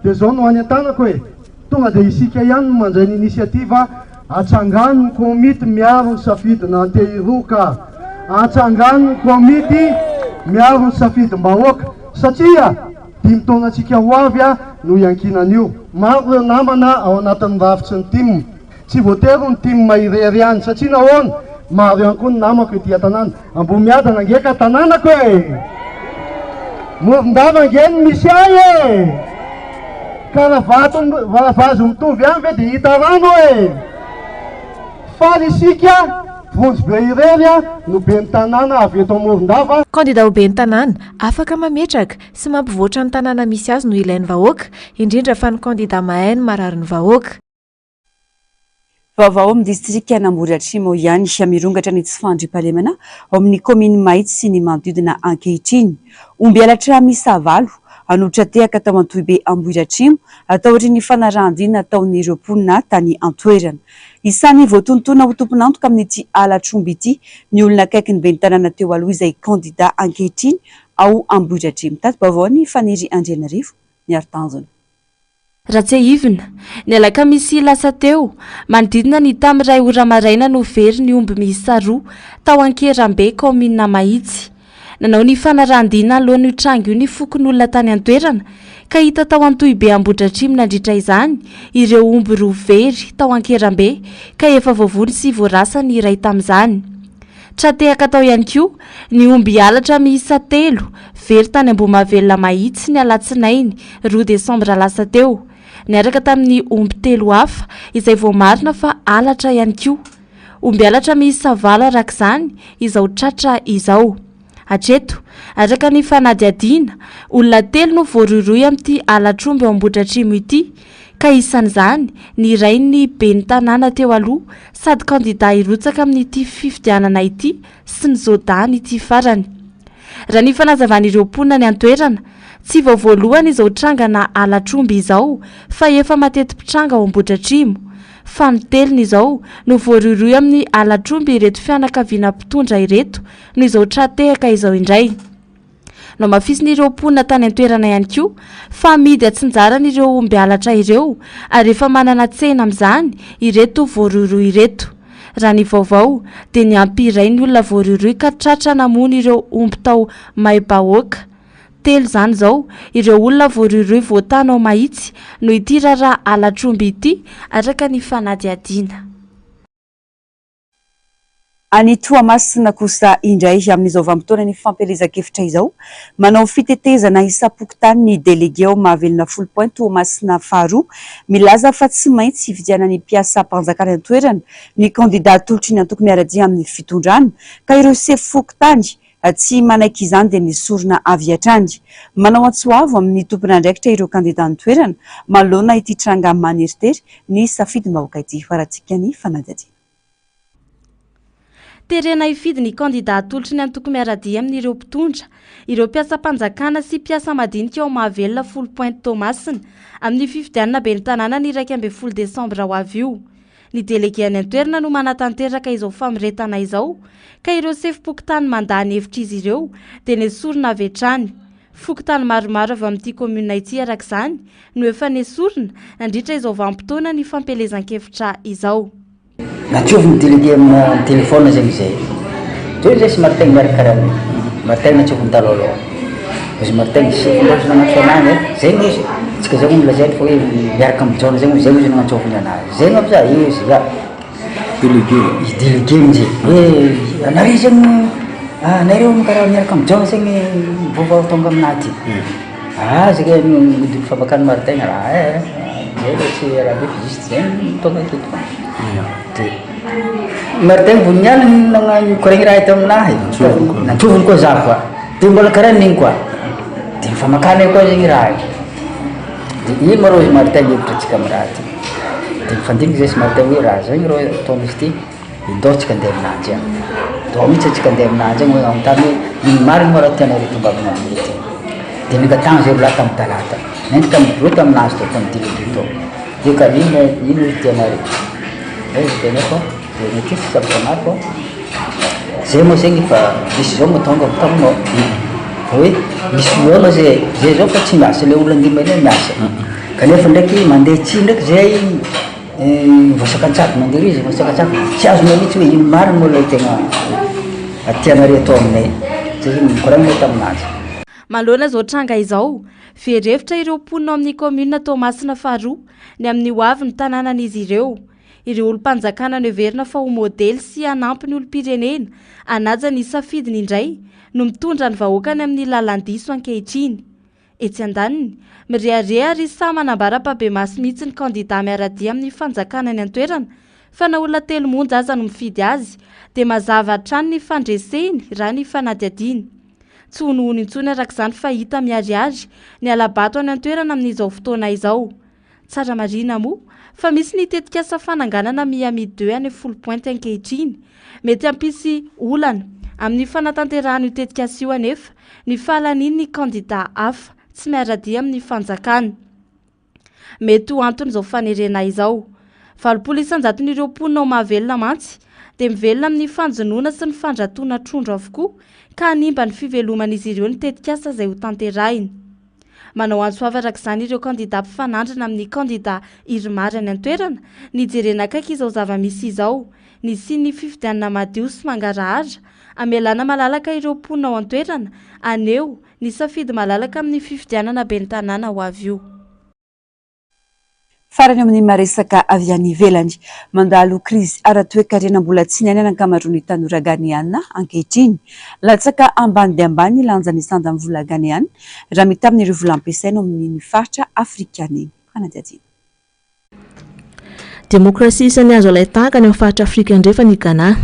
dia izao no any an-tanako e! Tonga dia isika ihany no mandray ny initiative atsangano ny komity miaro ny safidin'Antehiroka. Atsangano ny komity miaro ny safidim-bahoaka satria dimy taonantsika ho avy no iankinan'io. Maro ireo namana ao anatin'ny rafitry ny tim. Tsy voatery ho ny tim irery ihany satria nahoana? Maro ihany koa ny namako ety an-tanàna. Ambohimiadana ange ka tanànako e! Morondava ange no misy ahy e! Ka raha vato raha vazo mitovy ihany ve dia hita rano e! Faly isika, Vonjy be irery no ben'ny tanàna avy eto Morondava. Kandida ho ben'ny tanàna, afaka mametraka sy mampivoatra ny tanàna misy azy no ilain'ny vahoaka, indrindra fa ny kandida mahay ny mararin'ny vahoaka. Vaovao ao amin'ny distrikan'Ambohidratrimo ihany, mirongatra ny tsy fandriampahalemana ao amin'ny kaominina Mahitsy sy ny manodidina ankehitriny. Omby halatra miisa valo no tra-tehaka tao Antohibe Ambohidratrimo taorian'ny fanarahan-dia nataon'ireo mponina tany an-toerana. Isan'ny voatonontona ho tompon'antoka amin'ity halatr'omby ity ny olona akaiky ny ben'ny tanàna teo aloha izay kandida ankehitriny ao Ambohidratrimo. Tati-baovao ny Faniry Andrianarivo, Miaro Tanjona. Raha tsiahivina, ny alakamisy lasa teo, manodidina ny tamin'ny iray ora maraina no very ny omby miisa roa tao Ankerambe, kaominina Mahitsy. Nanao ny fanarahan-dia nanoloana io tranga io ny fokonolona tany an-toerana ka hita tao Antohibe Ambohidratrimo nandritra izany ireo omby roa very tao Ankerambe ka efa voavono sy voarasa ny iray tamin'izany. Tra-tehaka tao ihany koa ny omby halatra miisa telo very tany Ambohimahavelona Mahitsy ny alatsinainy roa desambra lasa teo, niaraka tamin'ny omby telo hafa izay voamarina fa halatra ihany koa. Omby halatra miisa valo araka izany izao tratra izao. Hatreto, araka ny fanadihadiana, olona telo no voarohirohy amin'ity halatr'omby ao Ambohidratrimo ity, ka isan'izany ny rain'ny ben'ny tanàna teo aloha sady kandida hirotsaka amin'ity fifidianana ity sy ny zodany ity farany. Raha ny fanazavan'ireo mponina any an-toerana, tsy vao voalohany izao trangana halatr'omby izao fa efa mateti-pitranga ao Ambohidratrimo. Fanintelony izao no voarohirohy amin'ny halatr'omby ireto fianakaviana mpitondra ireto no izao tra-tehaka izao indray. Nohamafisin'ireo mponina tany an-toerana ihany koa fa amidy atsinjarany ireo omby halatra ireo ary efa manana tsena amin'izany ireto voarohirohy ireto. Raha ny vaovao dia niampy iray ny olona voarohirohy ka tratra namono ireo omby tao Maibahoaka. Telo izany izao ireo olona voarohirohy voatana ao Mahitsy noho ity raharaha halatr'omby ity araka ny fanadihadiana. Any Toamasina kosa indray, amin'izao vanim-potoanan'ny fampielezan-kevitra izao, manao fitetezana isam-pokontany ny delege ao Mahavelona Foulpointe Toamasina faharoa, milaza fa tsy maintsy hividianan'ny mpiasam-panjakana an-toerana ny kandida atolotry ny antoko miara-dia amin'ny fitondrana, ka ireo sefo fokontany tsy manaiky izany dia nesorina avy hatrany. Manao antso avo amin'ny tompon'andraikitra ireo kandida an-toerana manoloana ity tranga maneritery ny safidim-bahoaka ity. Hoarantsika ny fanadihadiana. Terena hifidy ny kandida atolotry ny antoko miara-dia amin'ireo mpitondra, ireo mpiasam-panjakana sy mpiasa madinika ao Mahavelona Foulpointe Toamasina, amin'ny fifidianana ben'ny tanàna ny 11 desambra ho avy io. Ny delege any an-toerana no manatanteraka izao famoretana izao, ka ireo sefom-pokontany mandà ny hevitr'izy ireo dia nesorina avy hatrany. Fokontany maromaro avy ao amin'ity kaominina ity araka izany no efa nesorina nandritra izao vanim-potoana ny fampielezan-kevitra izao. Natsofy ny délégué amina téléphone zegny zay. Teo zay sy Martin miaraka karaha an'io. Martin natsofiny talôhalôha. Izy Martin sy ndrozy nagnantso anah e, zay no izy. Tsika zao moa nolazainy fa hoe miaraka amin'i Jaona zay moa zay moa izy nagnantsoviny anazy. Zay ngamba za izy ya. Délégué. Izy délégué mihitsy hoe anareo zegny anareo karaha miaraka amin'i Jaona zegny vaovao tonga aminahy aty. Ah zay mody mifampakany Martin raha eh zay aloha tsy raha be fa juste zay no tonga aketo fa. De Martin vao niala nagnano nikoragna raha taminahy, nantsoviny koa za fa de mbola karaha an'igny koa, de nifamakana koa zegny raha io, de ino ma rô izy Martin hevitra antsika amy raha ty, de nifandiniky zay sy Martin hoe raha zao rô ataon'izy ty, ndao tsika andeha aminanjy agny, ndao mihitsy antsika andeha aminanjy agny hoe hanontany hoe ino marigny ma raha tianareo tongavana aminay aty, de nangatahana zay roa lahy tamy talata, nentiko tamy bureau taminazy tao tamy délégué tao, de ka ino ino izy tianareo, zay izy tianay fa de ny aty tsy ampianariko fa zay moa zegny efa misy zao mahatonga taminao fa hoe misy olana zay, zay zao fa tsy miasa le olona andeha mandeha miasa kanefa ndraiky mandeha tsy ndraiky zay voasakantsakana mandeha ery izy voasakantsakana tsy azonay mihitsy hoe ino marina moa ilay tegna tianareo atao aminay, zay zegny nikoragna taminazy. Manoloana izao tranga izao, very hevitra ireo mponina ao amin'ny kaominina Toamasina faharoa ny amin'ny ho avin'ny tanànan'izy ireo. Ireo olom-panjakana noheverina fa ho modely sy hanampy ny olom-pirenena hanaja ny safidiny indray no mitondra ny vahoakany amin'ny lalan-diso ankehitriny. Etsy andaniny, mirehareha ary sahy manambara ampahibemaso mihitsy ny kandidà miara-dia amin'ny fanjakana any an-toerana fa na olona telo monja aza no mifidy azy dia mazava hatrany ny fandreseny raha ny fanadihadiana. Tsy honohono intsony araka izany fa hita miharihary ny hala-bato any an-toerana amin'izao fotoana izao. Tsara marihina moa fa misy ny tetikasa fananganana Miami Deux any Foulpointe ankehitriny. Mety hampisy olana amin'ny fanatanterahana io tetikasa io anefa ny fahalanian'ny kandida hafa tsy miara-dia amin'ny fanjakana. Mety ho anton'izao fanerena izao. 80 isan-jaton'ireo mponina ao Mahavelona mantsy dia mivelona amin'ny fanjonoana sy ny fandratoana trondro avokoa ka hanimba ny fiveloman'izy ireo ny tetikasa izay hotanterahina. Manao antso avo araka izany ireo kandida mpifanandrina amin'ny kandida Irmar any an-toerana, nijerena akaiky izao zava-misy izao, nisian'ny fifidianana madio sy mangarahara, hamelana malalaka ireo mponina ao an-toerana haneho ny safidy malalaka amin'ny fifidianana ben'ny tanàna ho avy io. Farany eo amin'ny maresaka avy any ivelany, mandalo krizy ara-toekarena mbola tsy niainana ankamaroan'ny tanora Ghaneana ankehitriny. Latsaka ambany dia ambany ny lanjan'ny sandan'ny vola Ghaneana raha mitaha amin'ireo vola ampiasaina ao amin'iny faritra Afrikana iny. Fanadihadiana. Demokrasia isan'ny azo alain-tahaka any amin'ny faritra Afrika Andrefana i Ghana.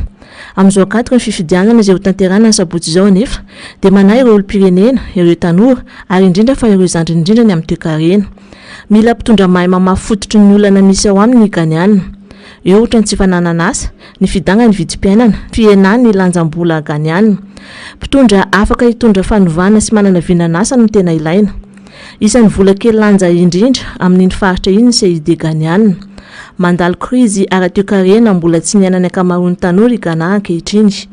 Amin'izao ankatoky ny fifidianana izay hotanterahina ny sabotsy izao anefa dia manahy ireo olom-pirenena, ireo tanora ary indrindra fa ireo zandriny indrindra ny amin'ny toekarena. Mila mpitondra mahay mamaha fototry ny olana misy ao aminy ny Ghaneana. Eo ohatra ny tsy fananana asa, ny fidangan'ny vidim-piainana, fihenan'ny lanjam-bola Ghaneana. Mpitondra afaka hitondra fanovana sy manana vinan'asa no tena ilaina. Isan'ny vola kely lanja indrindra amin'iny faritra iny ny CID Ghaneana. Mandalo krizy ara-toekarena mbola tsy niainan'ny ankamaroan'ny tanora i Ghana ankehitriny.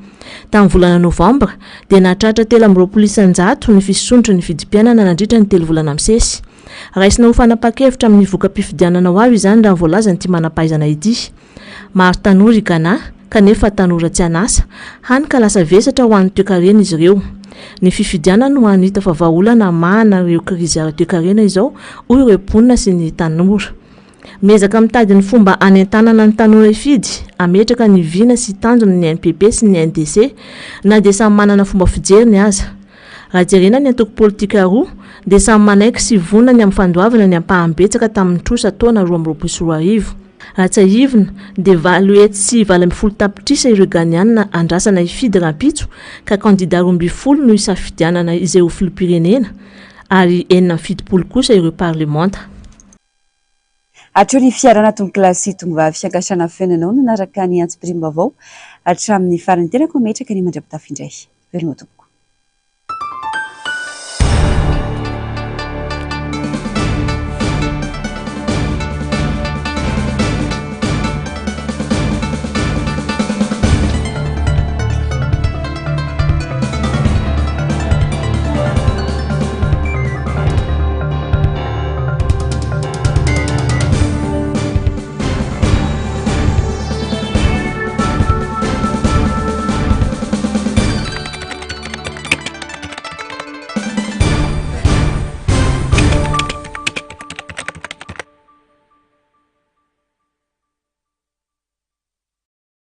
Tamin'ny volana novambra dia nahatratra 23% ny fisondrotry ny vidim-piainana nandritra ny telo volana misesy. Raisina ho fanapahan-kevitra amin'ny voka-pifidianana ho avy izany raha ny voalazan'ity manam-pahaizana ity. Maro tanora i Ghana, kanefa tanora tsy an'asa, hany ka lasa vesatra ho an'ny toekarena izy ireo. Ny fifidianana no hany hita fa vahaolana hamahana ireo krizy ara-toekarena izao, hoy ireo mponina sy ny tanora. Miezaka mitady ny fomba hanentanana ny tanora hifidy, hametraka ny vina sy tanjona ny NPP sy ny NDC, na dia samy manana fomba fijeriny aza. Raha jerena ny antoko politika roa, dia samy manaiky sy vonona ny amin'ny fandoavana ny ampahany betsaka tamin'ny trosa taona 2022. Raha tsiahivina, dia 818 tapitrisa ireo Ghaneana andrasana hifidy rahampitso, ka kandida 12 no hisafidianana izay ho filoham-pirenena, ary 76 kosa ireo parlemanta. Hatreo ny fiarahana tompokolahy sy tongovavy fiankasana feno anao nanaraka ny antsipiriam-baovao hatramin'ny farany. Tenako mametraka ny mandra-pitafy indray. Veloma tompoko.